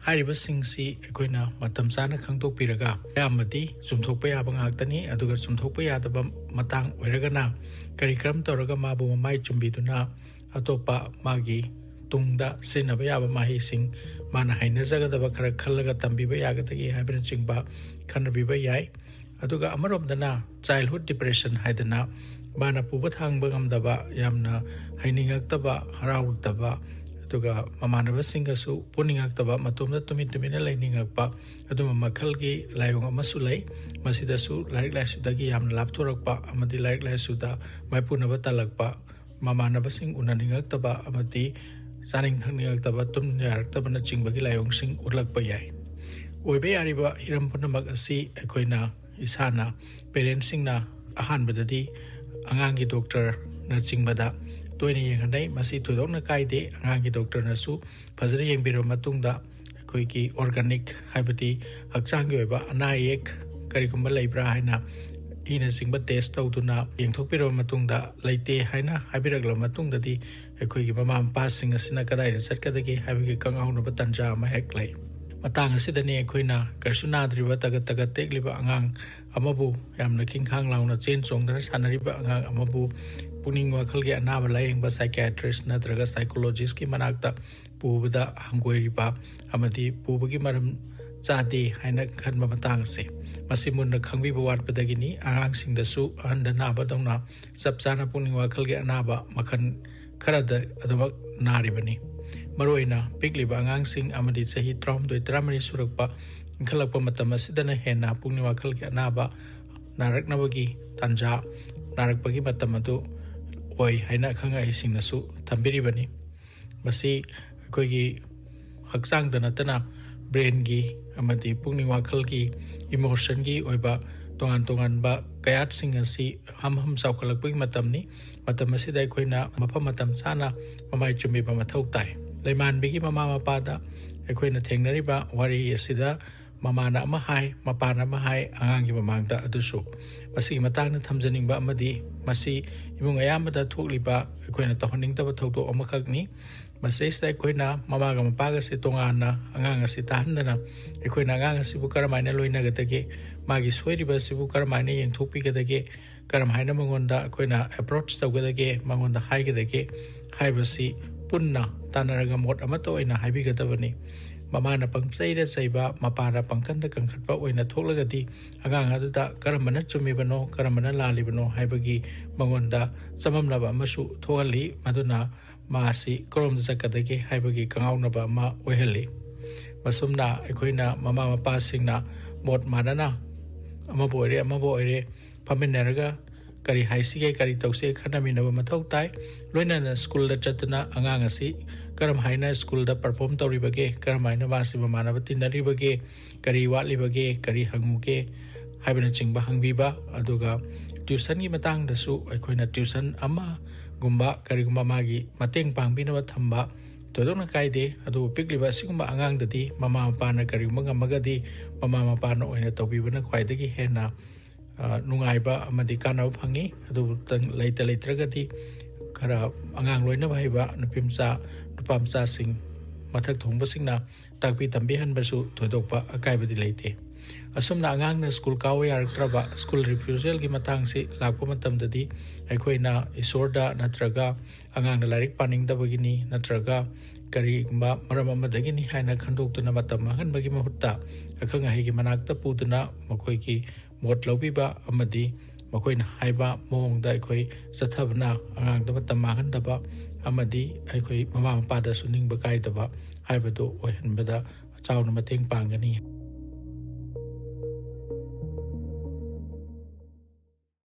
ꯍꯥꯏꯔꯤꯕꯁꯤꯡꯁꯤ ꯑꯩꯈꯣꯏꯅ ꯃꯇꯝ ꯆꯥꯅ ꯈꯪꯗꯣꯛꯄꯤꯔꯒ, ꯑꯌꯥꯝꯕꯗꯤ ꯆꯨꯝꯊꯣꯛꯄ ꯌꯥꯕ ꯉꯥꯛꯇꯅꯤ꯫ ꯑꯗꯨꯒ ꯆꯨꯝꯊꯣꯛꯄ ꯌꯥꯗꯕ ꯃꯇꯥꯡ ꯑꯣꯏꯔꯒꯅ ꯀꯔꯤ ꯀꯔꯝ ꯇꯧꯔꯒ ꯃꯥꯕꯨ ꯃꯃꯥꯏ ꯆꯨꯝꯕꯤꯗꯨꯅ ꯑꯇꯣꯞꯄ ꯃꯥꯒꯤ ꯇꯨꯡꯗ ꯁꯤꯖꯤꯟꯅꯕ ꯌꯥꯕ ꯃꯍꯩꯁꯤꯡ ꯃꯥꯅ ꯍꯩꯅꯖꯒꯗꯕ ꯈꯔ ꯈꯜꯂꯒ ꯇꯝꯕꯤꯕ ꯌꯥꯒꯗꯒꯦ ꯍꯥꯏꯕꯅꯆꯤꯡꯕ ꯈꯟꯅꯕꯤꯕ ꯌꯥꯏ꯫ ꯑꯗꯨꯒ ꯑꯃꯔꯣꯝꯗꯅ childhood depression ꯍꯥꯏꯗꯅ ꯃꯥꯅ ꯄꯨꯕ ꯊꯥꯡꯕ ꯉꯝꯗꯕ, ꯌꯥꯝꯅ ꯍꯩꯅꯤꯡꯉꯛꯇꯕ, ꯍꯔꯥꯎꯔꯛꯇꯕ, ꯑꯗꯨꯒ ꯃꯃꯥꯟꯅꯕꯁꯤꯡꯒꯁꯨ ꯄꯨꯅꯤꯡꯉꯛꯇꯕ, ꯃꯇꯣꯝꯇ ꯇꯨꯃꯤꯟ ꯇꯨꯃꯤꯟꯅ ꯂꯩꯅꯤꯡꯉꯛꯄ, ꯑꯗꯨꯝꯕ ꯃꯈꯜꯒꯤ ꯂꯥꯏꯑꯣꯡ ꯑꯃꯁꯨ ꯂꯩ꯫ ꯃꯁꯤꯗꯁꯨ ꯂꯥꯏꯔꯤꯛ ꯂꯥꯏꯁꯨꯗꯒꯤ ꯌꯥꯝꯅ ꯂꯥꯞꯊꯣꯔꯛꯄ ꯑꯃꯗꯤ ꯂꯥꯏꯔꯤꯛ ꯂꯥꯏꯁꯨꯗ ꯃꯥꯏꯄꯨꯅꯕ ꯇꯜꯂꯛꯄ, ꯃꯃꯥꯟꯅꯕꯁꯤꯡ ꯎꯅꯅꯤꯡꯉꯛꯇꯕ ꯑꯃꯗꯤ ꯆꯥꯅꯤꯡ ꯊꯛꯅꯤꯡꯉꯛꯇꯕ, ꯇꯨꯝ ꯌꯥꯔꯛꯇꯕꯅꯆꯤꯡꯕꯒꯤ ꯂꯥꯏꯑꯣꯡꯁꯤꯡ ꯎꯠꯂꯛꯄ ꯌꯥꯏ꯫ ꯑꯣꯏꯕ ꯌꯥꯔꯤꯕ ꯍꯤꯔꯝ ꯄꯨꯝꯅꯃꯛ ꯑꯁꯤ ꯑꯩꯈꯣꯏꯅ ꯏꯁꯥꯅ, ꯄꯦꯔꯦꯟꯁꯁꯤꯡꯅ ꯑꯍꯥꯟꯕꯗꯗꯤ ꯑꯉꯥꯡꯒꯤ ꯗꯣꯛꯇꯔꯅꯆꯤꯡꯕꯗ ꯇꯣꯏꯅ ꯌꯦꯡꯍꯟꯅꯩ꯫ ꯃꯁꯤ ꯊꯣꯏꯗꯣꯛꯅ ꯀꯥꯏꯗꯦ꯫ ꯑꯉꯥꯡꯒꯤ ꯗꯣꯛꯇꯔꯅꯁꯨ ꯐꯖꯅ ꯌꯦꯡꯕꯤꯔꯕ ꯃꯇꯨꯡꯗ ꯑꯩꯈꯣꯏꯒꯤ organic, ꯍꯥꯏꯕꯗꯤ ꯍꯛꯆꯥꯡꯒꯤ ꯑꯣꯏꯕ ꯑꯅꯥ ꯑꯌꯦꯛ ꯀꯔꯤꯒꯨꯝꯕ ꯂꯩꯕ꯭ꯔꯥ ꯍꯥꯏꯅ ꯏꯅꯆꯤꯡꯕ test ꯇꯧꯗꯨꯅ ꯌꯦꯡꯊꯣꯛꯄꯤꯔꯕ ꯃꯇꯨꯡꯗ, ꯂꯩꯇꯦ ꯍꯥꯏꯅ ꯍꯥꯏꯕꯤꯔꯛꯂꯕ ꯃꯇꯨꯡꯗꯗꯤ, ꯑꯩꯈꯣꯏꯒꯤ ꯃꯃꯥ ꯃꯄꯥꯁꯤꯡ ꯑꯁꯤꯅ ꯀꯗꯥꯏꯗ ꯆꯠꯀꯗꯒꯦ ꯍꯥꯏꯕꯒꯤ ꯈꯪꯍꯧꯅꯕ ꯇꯥꯟꯖꯥ ꯑꯃ ꯍꯦꯛ ꯂꯩ꯫ ꯃꯇꯥꯡ ꯑꯁꯤꯗꯅꯤ ꯑꯩꯈꯣꯏꯅ ꯀꯔꯤꯁꯨ ꯅꯥꯗ꯭ꯔꯤꯕ, ꯇꯒꯠ ꯇꯒꯠ ꯇꯦꯛꯂꯤꯕ ꯑꯉꯥꯡ ꯑꯃꯕꯨ ꯌꯥꯝꯅ ꯈꯤꯡꯈꯥꯡ ꯂꯥꯎꯅ ꯆꯦꯟ ꯆꯣꯡꯗꯅ ꯁꯥꯟꯅꯔꯤꯕ ꯑꯉꯥꯡ ꯑꯃꯕꯨ ꯄꯨꯛꯅꯤꯡ ꯋꯥꯈꯜꯒꯤ ꯑꯅꯥꯕ ꯂꯥꯌꯦꯡꯕ psychiatrist ꯅꯠꯇ꯭ꯔꯒ psychologist ꯀꯤ ꯃꯅꯥꯛꯇ ꯄꯨꯕꯗ ꯍꯪꯒꯣꯏꯔꯤꯕ ꯑꯃꯗꯤ ꯄꯨꯕꯒꯤ ꯃꯔꯝ ꯆꯥꯗꯦ ꯍꯥꯏꯅ ꯈꯟꯕ ꯃꯇꯥꯡ ꯑꯁꯦ, ꯃꯁꯤ ꯃꯨꯟꯅ ꯈꯪꯕꯤꯕ ꯋꯥꯠꯄꯗꯒꯤꯅꯤ꯫ ꯑꯉꯥꯡꯁꯤꯡꯗꯁꯨ ꯑꯍꯟꯗ ꯅꯥꯕꯗꯧꯅ ꯆꯞ ꯆꯥꯅ ꯄꯨꯛꯅꯤꯡ ꯋꯥꯈꯜꯒꯤ ꯑꯅꯥꯕ ꯃꯈꯜ ꯈꯔꯗ ꯑꯗꯨꯃꯛ ꯅꯥꯔꯤꯕꯅꯤ꯫ ꯃꯔꯨꯑꯣꯏꯅ ꯄꯤꯛꯂꯤꯕ ꯑꯉꯥꯡꯁꯤꯡ ꯑꯃꯗꯤ ꯆꯍꯤ ꯇꯔꯥꯍꯨꯝꯗꯣꯏ ꯇꯔꯥꯃꯔꯤ ꯁꯨꯔꯛꯄ ꯏꯟꯈꯠꯂꯛꯄ ꯃꯇꯝ ꯑꯁꯤꯗꯅ ꯍꯦꯟꯅ ꯄꯨꯛꯅꯤꯡ ꯋꯥꯈꯜꯒꯤ ꯑꯅꯥꯕ ꯅꯥꯔꯛꯅꯕꯒꯤ ꯇꯥꯟꯖꯥ, ꯅꯥꯔꯛꯄꯒꯤ ꯃꯇꯝ ꯑꯗꯨ ꯑꯣꯏ ꯍꯥꯏꯅ ꯑꯈꯪ ꯑꯍꯩꯁꯤꯡꯅꯁꯨ ꯊꯝꯕꯤꯔꯤꯕꯅꯤ꯫ ꯃꯁꯤ ꯑꯩꯈꯣꯏꯒꯤ ꯍꯛꯆꯥꯡꯗ ꯅꯠꯇꯅ ꯕ꯭ꯔꯦꯟꯒꯤ ꯑꯃꯗꯤ ꯄꯨꯛꯅꯤꯡ ꯋꯥꯈꯜꯒꯤ, ꯏꯃꯣꯁꯟꯒꯤ ꯑꯣꯏꯕ ꯇꯣꯉꯥꯟ ꯇꯣꯉꯥꯟꯕ ꯀꯌꯥꯠꯁꯤꯡ ꯑꯁꯤ ꯍꯝ ꯍꯝ ꯆꯥꯎꯈꯠꯂꯛꯄꯒꯤ ꯃꯇꯝꯅꯤ꯫ ꯃꯇꯝ ꯑꯁꯤꯗ ꯑꯩꯈꯣꯏꯅ ꯃꯐꯝ ꯃꯇꯝ ꯆꯥꯅ ꯃꯃꯥꯏ ꯆꯨꯝꯕꯤꯕ ꯃꯊꯧ ꯇꯥꯏ꯫ ꯂꯩꯃꯥꯟꯕꯤꯒꯤ ꯃꯃꯥ ꯃꯄꯥꯗ ꯑꯩꯈꯣꯏꯅ ꯊꯦꯡꯅꯔꯤꯕ ꯋꯥꯔꯤ ꯑꯁꯤꯗ ꯃꯃꯥꯅ ꯑꯃ ꯍꯥꯏ, ꯃꯄꯥꯅ ꯑꯃ ꯍꯥꯏ, ꯑꯉꯥꯡꯒꯤ ꯃꯃꯥꯡꯗ ꯑꯗꯨꯁꯨ꯫ ꯃꯁꯤꯒꯤ ꯃꯇꯥꯡꯗ ꯊꯝꯖꯅꯤꯡꯕ ꯑꯃꯗꯤ ꯃꯁꯤ ꯏꯃꯨꯡ ꯑꯌꯥꯝꯕꯗ ꯊꯣꯛꯂꯤꯕ ꯑꯩꯈꯣꯏꯅ ꯇꯧꯍꯟꯅꯤꯡꯗꯕ ꯊꯧꯗꯣꯛ ꯑꯃꯈꯛꯅꯤ꯫ ꯃꯁꯤꯗꯩꯁꯤꯗ ꯑꯩꯈꯣꯏꯅ ꯃꯃꯥꯒ ꯃꯄꯥꯒꯁꯦ ꯇꯣꯉꯥꯟꯅ ꯑꯉꯥꯡ ꯑꯁꯤ ꯇꯥꯍꯟꯗꯅ ꯑꯩꯈꯣꯏꯅ ꯑꯉꯥꯡ ꯑꯁꯤꯕꯨ ꯀꯔꯝꯍꯥꯏꯅ ꯂꯣꯏꯅꯒꯗꯒꯦ, ꯃꯥꯒꯤ ꯁꯣꯏꯔꯤꯕ ꯑꯁꯤꯕꯨ ꯀꯔꯝꯍꯥꯏꯅ ꯌꯦꯡꯊꯣꯛꯄꯤꯒꯗꯒꯦ, ꯀꯔꯝꯍꯥꯏꯅ ꯃꯉꯣꯟꯗ ꯑꯩꯈꯣꯏꯅ ꯑꯦꯄ꯭ꯔꯣꯆ ꯇꯧꯒꯗꯒꯦ, ꯃꯉꯣꯟꯗ ꯍꯥꯏꯒꯗꯒꯦ ꯍꯥꯏꯕꯁꯤ ꯄꯨꯟꯅ ꯇꯥꯟꯅꯔꯒ ꯃꯣꯠ ꯑꯃꯠꯇ ꯑꯣꯏꯅ ꯍꯥꯏꯕꯤꯒꯗꯕꯅꯤ꯫ ꯃꯃꯥꯅ ꯄꯪꯆꯩꯗ ꯆꯩꯕ, ꯃꯄꯥꯅ ꯄꯪꯀꯟꯗ ꯀꯟꯈꯠꯄ ꯑꯣꯏꯅ ꯊꯣꯛꯂꯒꯗꯤ ꯑꯉꯥꯡ ꯑꯗꯨꯗ ꯀꯔꯝꯕꯅ ꯆꯨꯝꯃꯤꯕꯅꯣ, ꯀꯔꯝꯕꯅ ꯂꯥꯜꯂꯤꯕꯅꯣ ꯍꯥꯏꯕꯒꯤ ꯃꯉꯣꯟꯗ ꯆꯃꯝꯅꯕ ꯑꯃꯁꯨ ꯊꯣꯛꯍꯜꯂꯤ꯫ ꯃꯗꯨꯅ ꯃꯥꯁꯤ ꯀꯔꯣꯝꯗ ꯆꯠꯀꯗꯒꯦ ꯍꯥꯏꯕꯒꯤ ꯀꯉꯥꯎꯅꯕ ꯑꯃ ꯑꯣꯏꯍꯜꯂꯤ꯫ ꯃꯁꯨꯝꯅ ꯑꯩꯈꯣꯏꯅ ꯃꯃꯥ ꯃꯄꯥꯁꯤꯡꯅ ꯃꯣꯠ ꯃꯥꯟꯅꯅ ꯑꯃꯕꯨ ꯑꯣꯏꯔꯦ ꯑꯃꯕꯨ ꯑꯣꯏꯔꯦ ꯐꯝꯃꯤꯟꯅꯔꯒ ꯀꯔꯤ ꯍꯥꯏꯁꯤꯒꯦ, ꯀꯔꯤ ꯇꯧꯁꯤꯒꯦ ꯈꯟꯅꯃꯤꯟꯅꯕ ꯃꯊꯧ ꯇꯥꯏ꯫ ꯂꯣꯏꯅꯅ ꯁ꯭ꯀꯨꯜꯗ ꯆꯠꯇꯨꯅ ꯑꯉꯥꯡ ꯑꯁꯤ ꯀꯔꯝ ꯍꯥꯏꯅ ꯁ꯭ꯀꯨꯜꯗ ꯄꯔꯐꯣꯔꯝ ꯇꯧꯔꯤꯕꯒꯦ, ꯀꯔꯝ ꯍꯥꯏꯅ ꯃꯥꯁꯤ ꯃꯃꯥꯟꯅꯕ ꯇꯤꯟꯅꯔꯤꯕꯒꯦ, ꯀꯔꯤ ꯋꯥꯠꯂꯤꯕꯒꯦ, ꯀꯔꯤ ꯍꯪꯉꯨꯒꯦ ꯍꯥꯏꯕꯅꯆꯤꯡꯕ ꯍꯪꯕꯤꯕ꯫ ꯑꯗꯨꯒ ꯇ꯭ꯌꯨꯁꯟꯒꯤ ꯃꯇꯥꯡꯗꯁꯨ ꯑꯩꯈꯣꯏꯅ ꯇ꯭ꯌꯨꯁꯟ ꯑꯃꯒꯨꯝꯕ ꯀꯔꯤꯒꯨꯝꯕ ꯃꯥꯒꯤ ꯃꯇꯦꯡ ꯄꯥꯡꯕꯤꯅꯕ ꯊꯝꯕ ꯊꯣꯏꯗꯣꯛꯅ ꯀꯥꯏꯗꯦ꯫ ꯑꯗꯨꯕꯨ ꯄꯤꯛꯂꯤꯕ ꯑꯁꯤꯒꯨꯝꯕ ꯑꯉꯥꯡꯗꯗꯤ ꯃꯃꯥ ꯃꯄꯥꯅ ꯀꯔꯤꯒꯨꯝꯕ ꯉꯝꯃꯒꯗꯤ ꯃꯃꯥ ꯃꯄꯥꯅ ꯑꯣꯏꯅ ꯇꯧꯕꯤꯕꯅ ꯈ꯭ꯋꯥꯏꯗꯒꯤ ꯍꯦꯟꯅ, ꯑ, ꯅꯨꯡꯉꯥꯏꯕ ꯑꯃꯗꯤ ꯀꯥꯟꯅꯕ ꯐꯪꯉꯤ꯫ ꯑꯗꯨꯕꯨ ꯇꯪ-, ꯂꯩꯇ ꯂꯩꯇ꯭ꯔꯒꯗꯤ ꯈꯔ ꯑꯉꯥꯡ ꯂꯣꯏꯅꯕ ꯍꯩꯕ ꯅꯨꯄꯤ ꯃꯆꯥ, ꯅꯨꯄꯥ ꯃꯆꯥꯁꯤꯡ ꯃꯊꯛ ꯊꯣꯡꯕꯁꯤꯡꯅ ꯇꯥꯛꯄꯤ ꯇꯝꯕꯤꯍꯟꯕꯁꯨ ꯊꯣꯏꯗꯣꯛꯄ ꯑꯀꯥꯏꯕꯗꯤ ꯂꯩꯇꯦ꯫ ꯑꯁꯨꯝꯅ ꯑꯉꯥꯡꯅ ꯁ꯭ꯀꯨꯜ ꯀꯥꯎ ꯌꯥꯔꯛꯇ꯭ꯔꯕ, ꯁ꯭ꯀꯨꯜ ꯔꯤꯐ꯭ꯌꯨꯖꯦꯜꯒꯤ ꯃꯇꯥꯡꯁꯤ ꯂꯥꯛꯄ ꯃꯇꯝꯗꯗꯤ ꯑꯩꯈꯣꯏꯅ ꯏꯁꯣꯔꯗ ꯅꯠꯇ꯭ꯔꯒ ꯑꯉꯥꯡꯅ ꯂꯥꯏꯔꯤꯛ ꯄꯥꯅꯤꯡꯗꯕꯒꯤꯅꯤ ꯅꯠꯇ꯭ꯔꯒ ꯀꯔꯤꯒꯨꯝꯕ ꯃꯔꯝ ꯑꯃꯗꯒꯤꯅꯤ ꯍꯥꯏꯅ ꯈꯟꯗꯣꯛꯇꯨꯅ ꯃꯇꯝ ꯃꯥꯡꯍꯟꯕꯒꯤ ꯃꯍꯨꯠꯇ ꯑꯈꯪ ꯑꯍꯩꯒꯤ ꯃꯅꯥꯛꯇ ꯄꯨꯗꯨꯅ ꯃꯈꯣꯏꯒꯤ ꯃꯣꯠ ꯂꯧꯕꯤꯕ ꯑꯃꯗꯤ ꯃꯈꯣꯏꯅ ꯍꯥꯏꯕ ꯃꯑꯣꯡꯗ ꯑꯩꯈꯣꯏ ꯆꯠꯊꯕꯅ ꯑꯉꯥꯡꯗ ꯃꯇꯝ ꯃꯥꯡꯍꯟꯗꯕ ꯑꯃꯗꯤ ꯑꯩꯈꯣꯏ ꯃꯃꯥ ꯃꯄꯥꯗꯁꯨ ꯅꯤꯡꯕ ꯀꯥꯏꯗꯕ ꯍꯥꯏꯕꯗꯨ ꯑꯣꯏꯍꯟꯕꯗ ꯆꯥꯎꯅ ꯃꯇꯦꯡ ꯄꯥꯡꯒꯅꯤ꯫